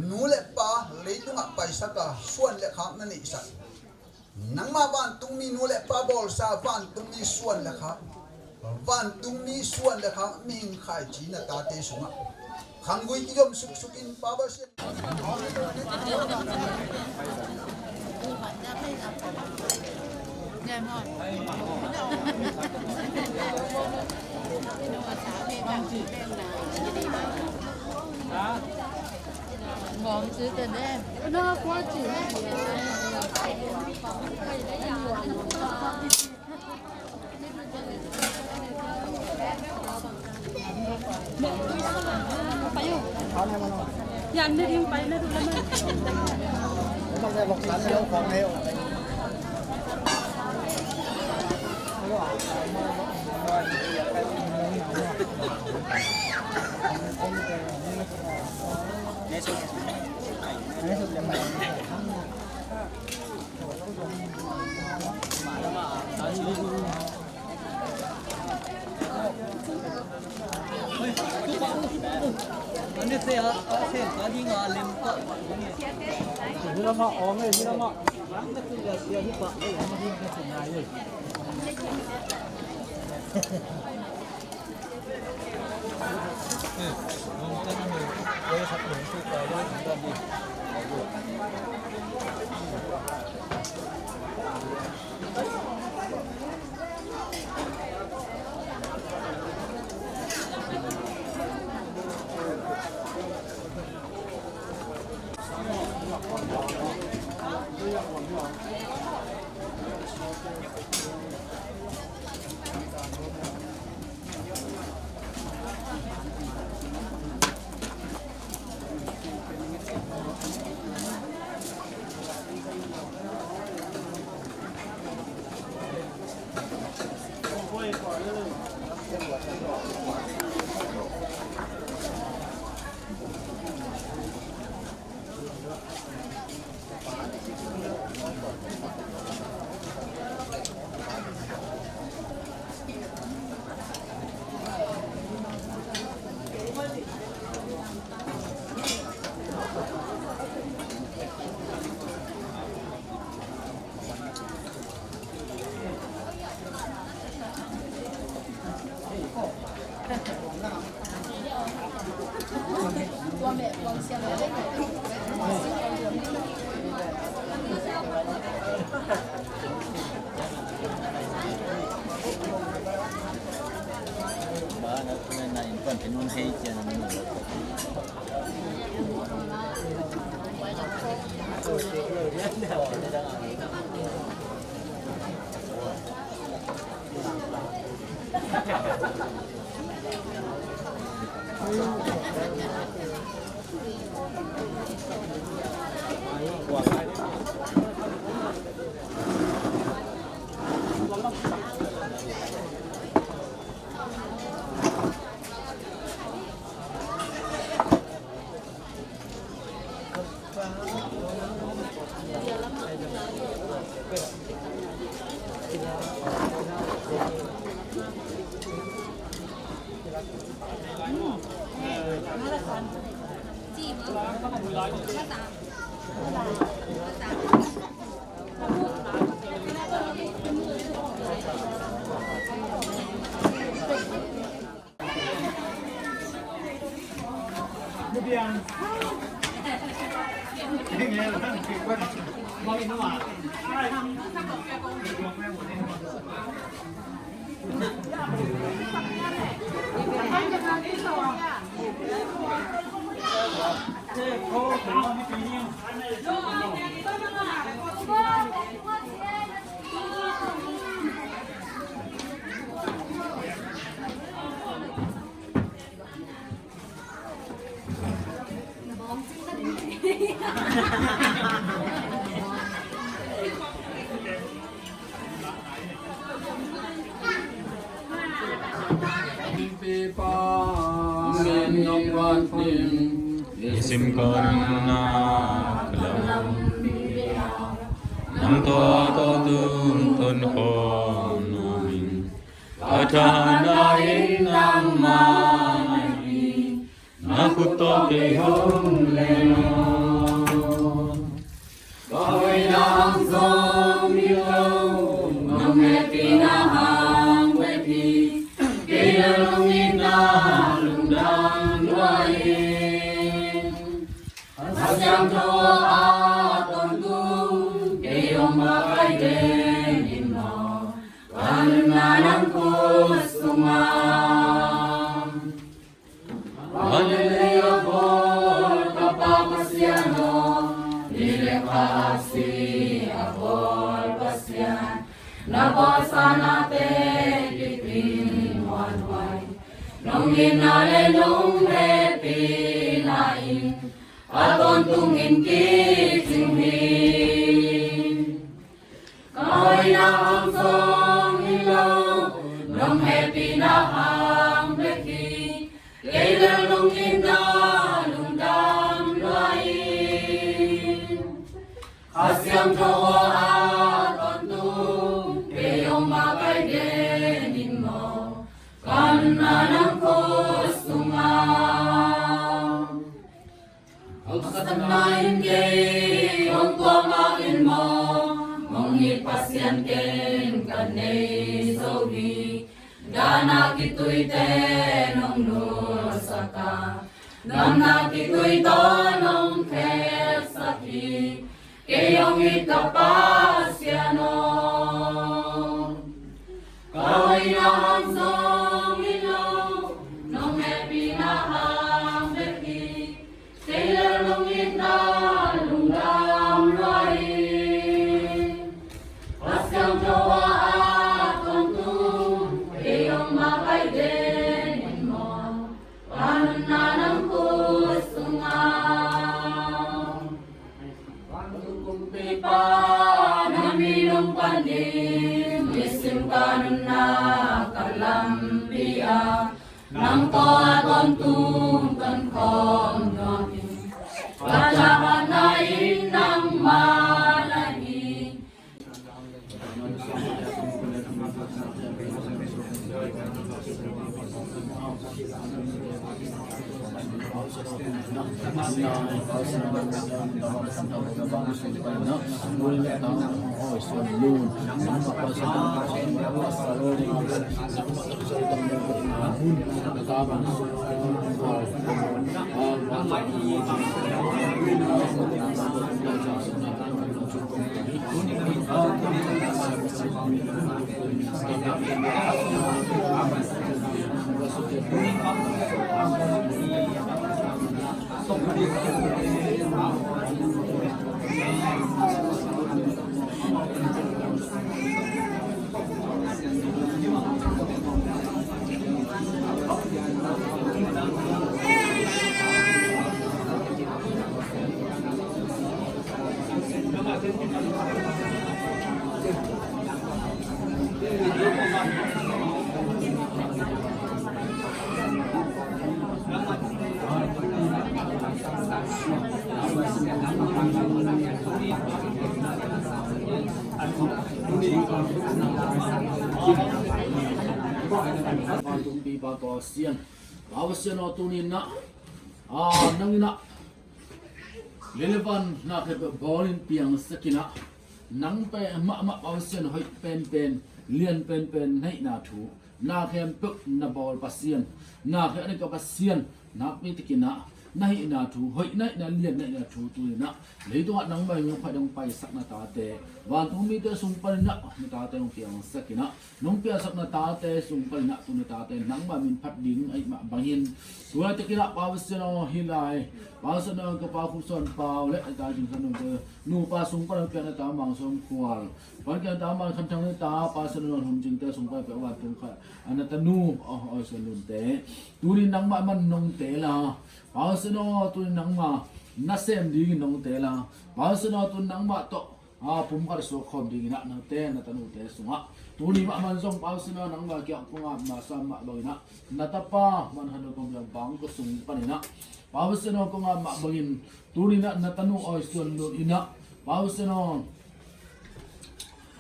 nu le pa leitungah paisaka suan le khak na neihsak. Nangmah vantungmi nu le pa bawlsa vantungmi suan le khak, vantungmi suan le khak mihing khaici na tate sungah khanggui kizom suksukin Pa Pasian. Nisim kong nak lam nang tua ko tung tun ko nong in. Ka tha na in nang ma na hi. Na khut tawh kei hong len aw. Ka hoihna hang zong hi lo, nong hehpihna hang bek hi. Kei lungdamna lungdam lua ing. Kha Siangtho a tawntung kei hong makaih den in maw. Ka nunna nang khut sungah. Van le lei a bawl ka Pa Pasian aw, ni le kha aksi a bawl Pasian, na bawlsa nate kip in muanhuai. Nong itna le nong hehpihna in a tawntungin kicing hi. Ka hoihna hang zong hi lo, nong hehpihna hang bek hi. Kei lungdamna lungdam lua ing. Kha Siangtho a tawntung kei hong makaih den in maw. Ka nunna nang khut sungah. Haksatna in kei hong tuam mah in maw. Hong it Pasian ken ka nei zo hi. Dahna kituite nong nulsak a, damna kitui tawh nong kheksak hi. Kei hong it ka Pasian aw. Ka hoihna hang zong hi lo, nong hehpihna hang bek hi. Kei lungdamna lungdam lua ing. Kha Siangtho a tawntung kei hong makaih den in maw. Ka nunna nang khut sungah. Vantung kumpipa na min hong phat ding, nisim Ka nunnak ka lampi ah nang tawh a tawntung tonkhawm nuam in, ka caah na in nangmah na hi. Vantung pi Pa Pasian, Pa Pasian aw, tuni in ah, a, nang in ah lei le van na khempeuh bawl in piangsak in ah, nang pen mahmah Pa Pasian, hoih penpen, lian penpen na hihna thu, na khempeuh na bawl Pasian, na khempeuh ka Pasian nakpi takin ah na hihna thu, hoih na hihna, lian na hihna thu tuni in ah leitungah nangmah in hong phat, hong paisak na tate, vantung mite sung panin ah na tate hong piangsak in ah, nong piangsak na tate sung panin ah tu na tate nangmah min phat ding ahih mah bangin, tu laitakin ah Pa Pasian aw, hih lai Pa Pasian aw, ka Pa Khup Sawn Pau le a ta Cing San Nung te nupa sung panin ah piang na ta Mang Sawm Khual, pan kiang ta Man Khan Thang le ta Pa Pasian aw, Lun Cing te sung panin ah piang vantung kha a na tanu aw, Awi Suan Lun te tuni nangmah man nong teel a, Pa Pasian aw, tuni nangmah nasem dingin nong teel a, Pa Pasian aw, tuni nangmah tawh a, pumkhat suak khawm dingin ah nate na tanute sungah tuni mah man zong Pa Pasian aw, nangmah kiang kong ap masa mah bangin ah na tapa Man Khan Thang kong biang bang ko sung panin ah Pa Pasian aw, kong ap mah bangin tuni in ah na tanu Awi Suan Lun in ah Pa Pasian aw,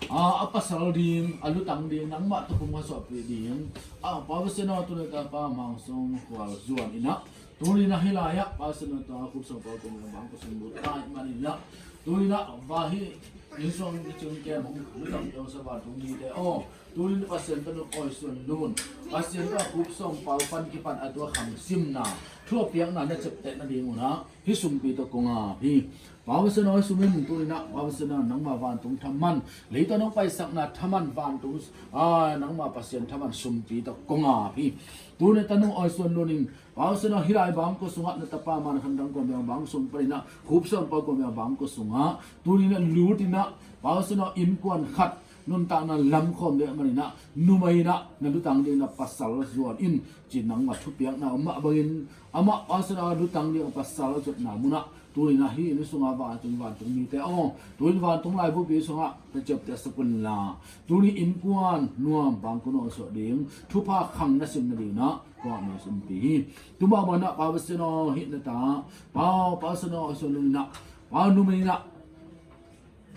a, a pasal ding, a lutang ding nangmah tawh pumkhat suahpih ding, a, Pa Pasian aw, tuni tapa Mang Sawm Khual zuan in ah, tuni in ah hih lai-ah Pa Pasian aw, tapa Khup Sawn Pau kong biang bang ko sung lut ta ahih manin ah, tuni in ah va hih inn sung kicing kem hong lutang piangsak vantung mite aw, tuni in Pasian tanu Awi Suan Lun, Pasian tanu Khup Sawn Pau pan kipan a tua khang simna, thu a piakna na ciapteh nading un ah hih sumpi tawh kong ap hi. Pa Pasian aw, sum in tuni in ah Pa Pasian aw, nangmah vantung thaman, leitungah nong paisakna thaman, vantung, a, nangmah Pasian thaman sumpi tawh kong ap hi. Tuni tanu Awi Suan Lun in Pa Pasian aw, hih lai bang ko sungah na tapa Man Khan Thang kong biang bang sung panin ah Khup Sawn Pau kong biang bang ko sungah tuni in ah lut in ah Pa Pasian aw, innkuan khat nuntakna lam khawm ding ahih manin ah numei in ah na lutang ding na pasal zuan in ci, nangmah thupiakna om mah bangin amah Pa Pasian aw, lutang ding a pasal a zuatna mun ah tuni in ah hih inn sungah vantung, vantung mite aw, tuni in vantung laibupi sungah na ciapteh sak un la, tuni innkuan nuam bang ko nuam suak ding thupha khang na sim nading in ah kong ap na sumpi hi. Tu mah bangin ah Pa Pasian aw, hih na ta, Pa, Pa Pasian aw, Awi Suan Lun in ah, pa, numei in ah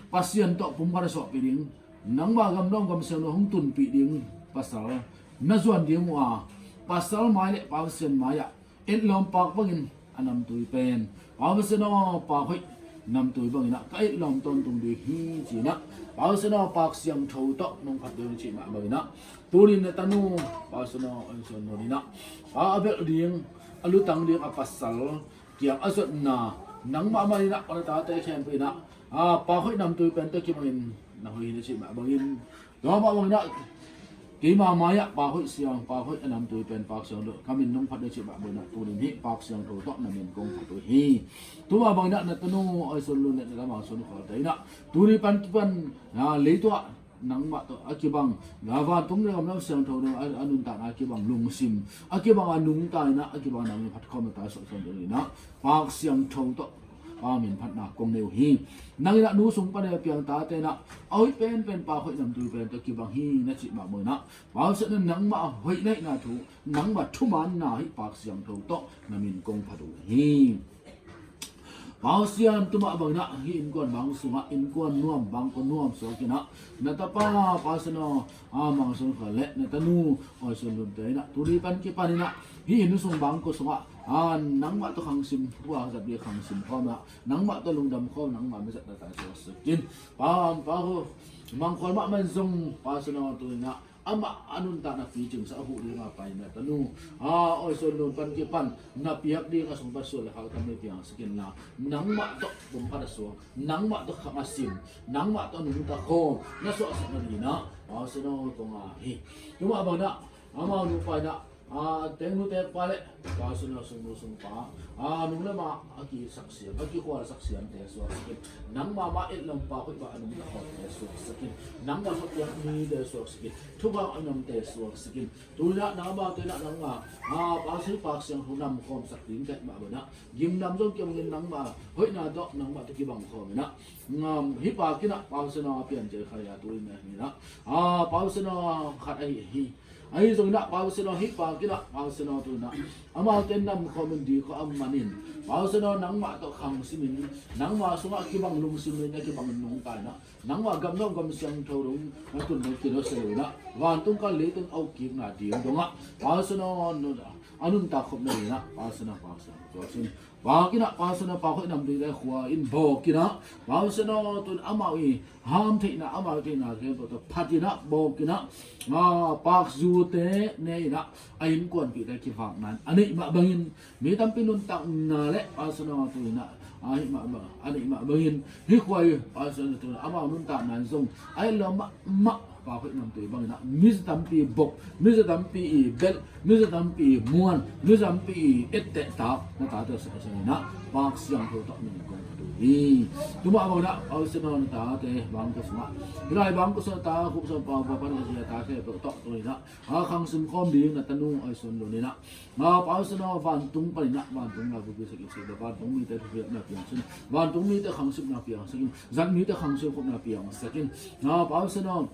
Pasian tawh pumkhat a suahpih ding, nangmah gamdawng gamsiangtho hong tunpih ding pasal na zuan ding uh a, pasal mai le Pa Pasian mai-ah etlawm paak bangin a namtui pen, Pa Pasian aw, paak hoih namtui bangin ah ka etlawm tawntung ding hi ci-in ah, Pa Pasian aw, paak siangtho tawh nong phat ding cih mah bangin ah tuni in na tanu Pa Pasian aw, Awi Suan Lun in ah, pa, a belh ding, a lutang ding a pasal kiang a zuatna nangmah man in ah, na tate khempeuh in ah, a, paak hoih namtui pen tawh kibangin na hoih hi na cih mah bangin, tua mah bangin ah keima mai-ah paak hoih siang, paak hoih a namtui pen paak siangtho ka min nong phat ding cih mah bangin ah tuni in hih paak siangtho tawh na min kong phat uh hi. Tu mah bangin ah na tanu Awi Suan Lun le na tapa Mang Sawm Khual te in ah tuni pan kipan, a, leitungah nangmah tawh a kibang, na vantung le gamdang siangtho ding a, a nuntakna a kibang lungsim, a kibang a nungta in ah, a kibang a nang phat khawm a ta suak suak ding in ah, paak siangtho tawh Pa min phatna kong nei uh hi. Nang in ah nu sung pan a piang tate in ah a hoih penpen pa hoih namtui pen tawh kibang hi na cih mah bangin ah, Pasian in nangmah a hoih na hihna thu, nangmah thumaanna hih Paak Siangtho tawh na min kong phat uh hi. Pasian, tua mah bangin ah hih innkuan bang sungah innkuan nuam, bangkua nuam suak in ah, na tapa Pasian aw, a Mang Suan Kha le na tanu Awi Suan Lun te in ah tuni pan kipan in ah hih inn sung bangkua sungah, a, nangmah tawh khangsim, khua zat ding khangsim khawm in ah, nangmah tawh lungdam khawm, nangmah mizat na ta suak sak in. Pa, pa hu, Mang Khual mahmah in zong Pasian aw, tu in ah amah a nuntakna picing sa a huh ding a pai na tanu, a, Awi Suan Lun pan kipan na piak ding a sung pan suan le khak tam na piang sak in la, nangmah tawh bawngkhat a suak, nangmah tawh khang a sim, nangmah tawh nungta khawm na suahsak na ding in ah Pasian aw kong ngen hi. Tua mah bangin ah amau nupa in ah, a, tengnu tekpa le Pasian aw sungnu sungpa, a, nung le ma a kisak siam, a kikhualsak siamte suak sak in. Nangma mah etlompa hoih bang a nungta khawmte suak sak in. Nangma tawh piak mite suak sak in. Thupha a namte suak sak in. Tu in ah nangmah te in ah nangmah, a, Pasian Paak Siangtho nam khawmsak ding ka hih mah bangin ah, gimnam zong kiam in nangmah hoihna tawh nangmah tawh kibang khawm in ah, ngam hih Paak in ah Pasian aw a piancil khat a tu in ah hi in ah, a, Pasian aw khat ahi hi. Ahi zongin ah Pasian aw hih Paak in ah Pasian aw tu in ah amaute nam khawm in ding khawm a man in, Pasian aw nangmah tawh khangsim in, nangmah sungah kibang lungsim in, a kibang nungta in ah, nangmah gamnuam gam siangtho dong na tun dong kino se lo in ah, vantung kal leitung a uk kikna ding dongah Pasian aw a nuntak khopna ding in ah Pasian aw, Pasian aw, Pasian aw. Paak in ah Pasian aw, pa hoih namtui le khua in bawk in ah, Pasian aw, tu in amau i ham theihna, amau theihna khempeuh tawh phat in ah bawk in ah, a, Paak zute ne in ah a innkuanpihte kivakna in a neih mah bangin, mi tampi nuntakna le Pasian aw tu in ah, a, hih mah bang, a neih mah bangin hih khua i Pasian aw tu in ah amau nuntakna in zong a etlawm mahmah pa hoih namtui bangin ah miza tampi bok, miza tampi i belh, miza tampi i muan, miza tampi i etteh tak na tate suak sak in ah Paak Siangtho tawh min kong phat uh hi. Tua mah bangin ah Pasian aw na tate bangkua sungah, hih lai bangkua sungah ta khuk sung pau pa pan a zia tate peuh tawh tu in ah, a, khangsim khawm ding na tanu Awi Suan Lun in ah, a, Pasian aw vantung pan in ah vantung la bupi sak in sak in, vantung mite thupiakna piang sak in, vantung mite khangsimna piang sak in, zat mite khangsim khopna piang sak in, a, Pasian aw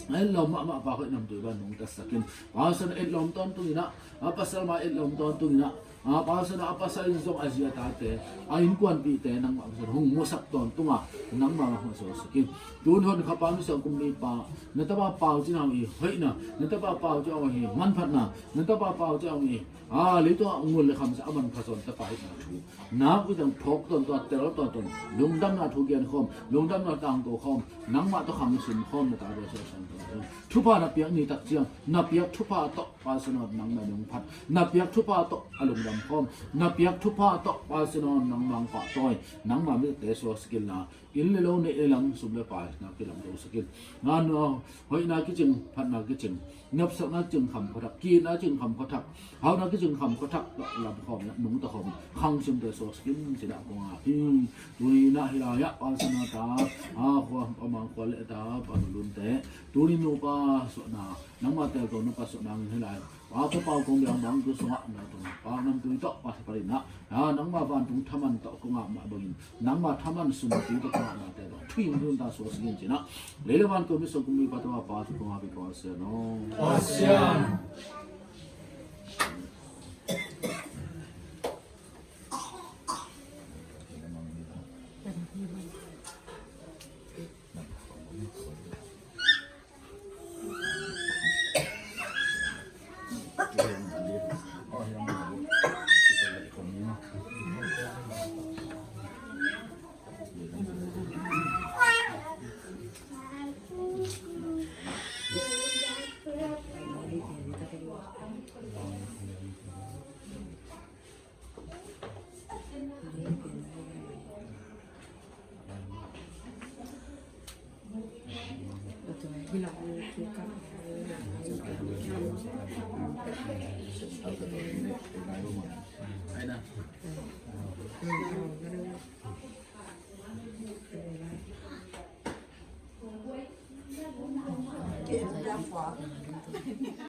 etlawm mahmah pa hoih namtui bang nungta sak in. Pasian aw etlawm tawntung in ah, a, pasal mah etlawm tawntung in ah, a, Pasian aw a pasal in zong a zia tate, a innkuanpihte nangmah Pasian aw hong musak tawntung a, nangmah mah hong suak sak in. Tun hon khapa misiang kumpipa, na tapa Pau Cin Hau i hoihna, na tapa Pau Cin Hau i manphatna, na tapa Pau Cin Hau i, a, leitung a ngul le kham sa a manpha zawn tapa hihna thu, nak uh ciang phawk tawntung a, tel tawntung, lungdamna thu gen khawm, lungdamna tangko khawm, nangmah tawh khangsim khawm na tate suak sak in. Thupha na piak ni tak ciang, na piak thupha tawh Pasian aw nangmah nong phat, na piak thupha tawh a lungdam khawm, na piak thupha tawh Pasian aw nangmah pahtawi, nangmah mite suak sak in la, inn le lo, neih le lam, sum le pai na kilam lo sak in. Ngan aw hoihna kicing, phatna kicing, nopsakna kicing kham khuathak, ki-itna kicing kham khuathak, hauhna kicing kham khuathak, lam khawm in ah nungta khawm in khangsimte suak sak in ci-in ah kong ngen hi. Tuni in ah hih lai-ah Pasian aw ta, a, khua, a, Mang Khual le ta, Pa Nu Lun te, tuni nupa suahna, nangmah telto nupa suahna ngin hih lai, a, Khual Pau Kong Biang bangkua sungah na tun Paak namtui tawh pa sa pa in ah, a, nangmah vantung thaman tawh kong ngen mah bangin, nangmah thaman sum tui tawh kong ngen mah te tawh thuhilh hun ta suak sak in ci-in ah, lei le van kum i sung kumpipa tawh Pa, Pa, Kong, a, Pi, Pasian aw. Pasian.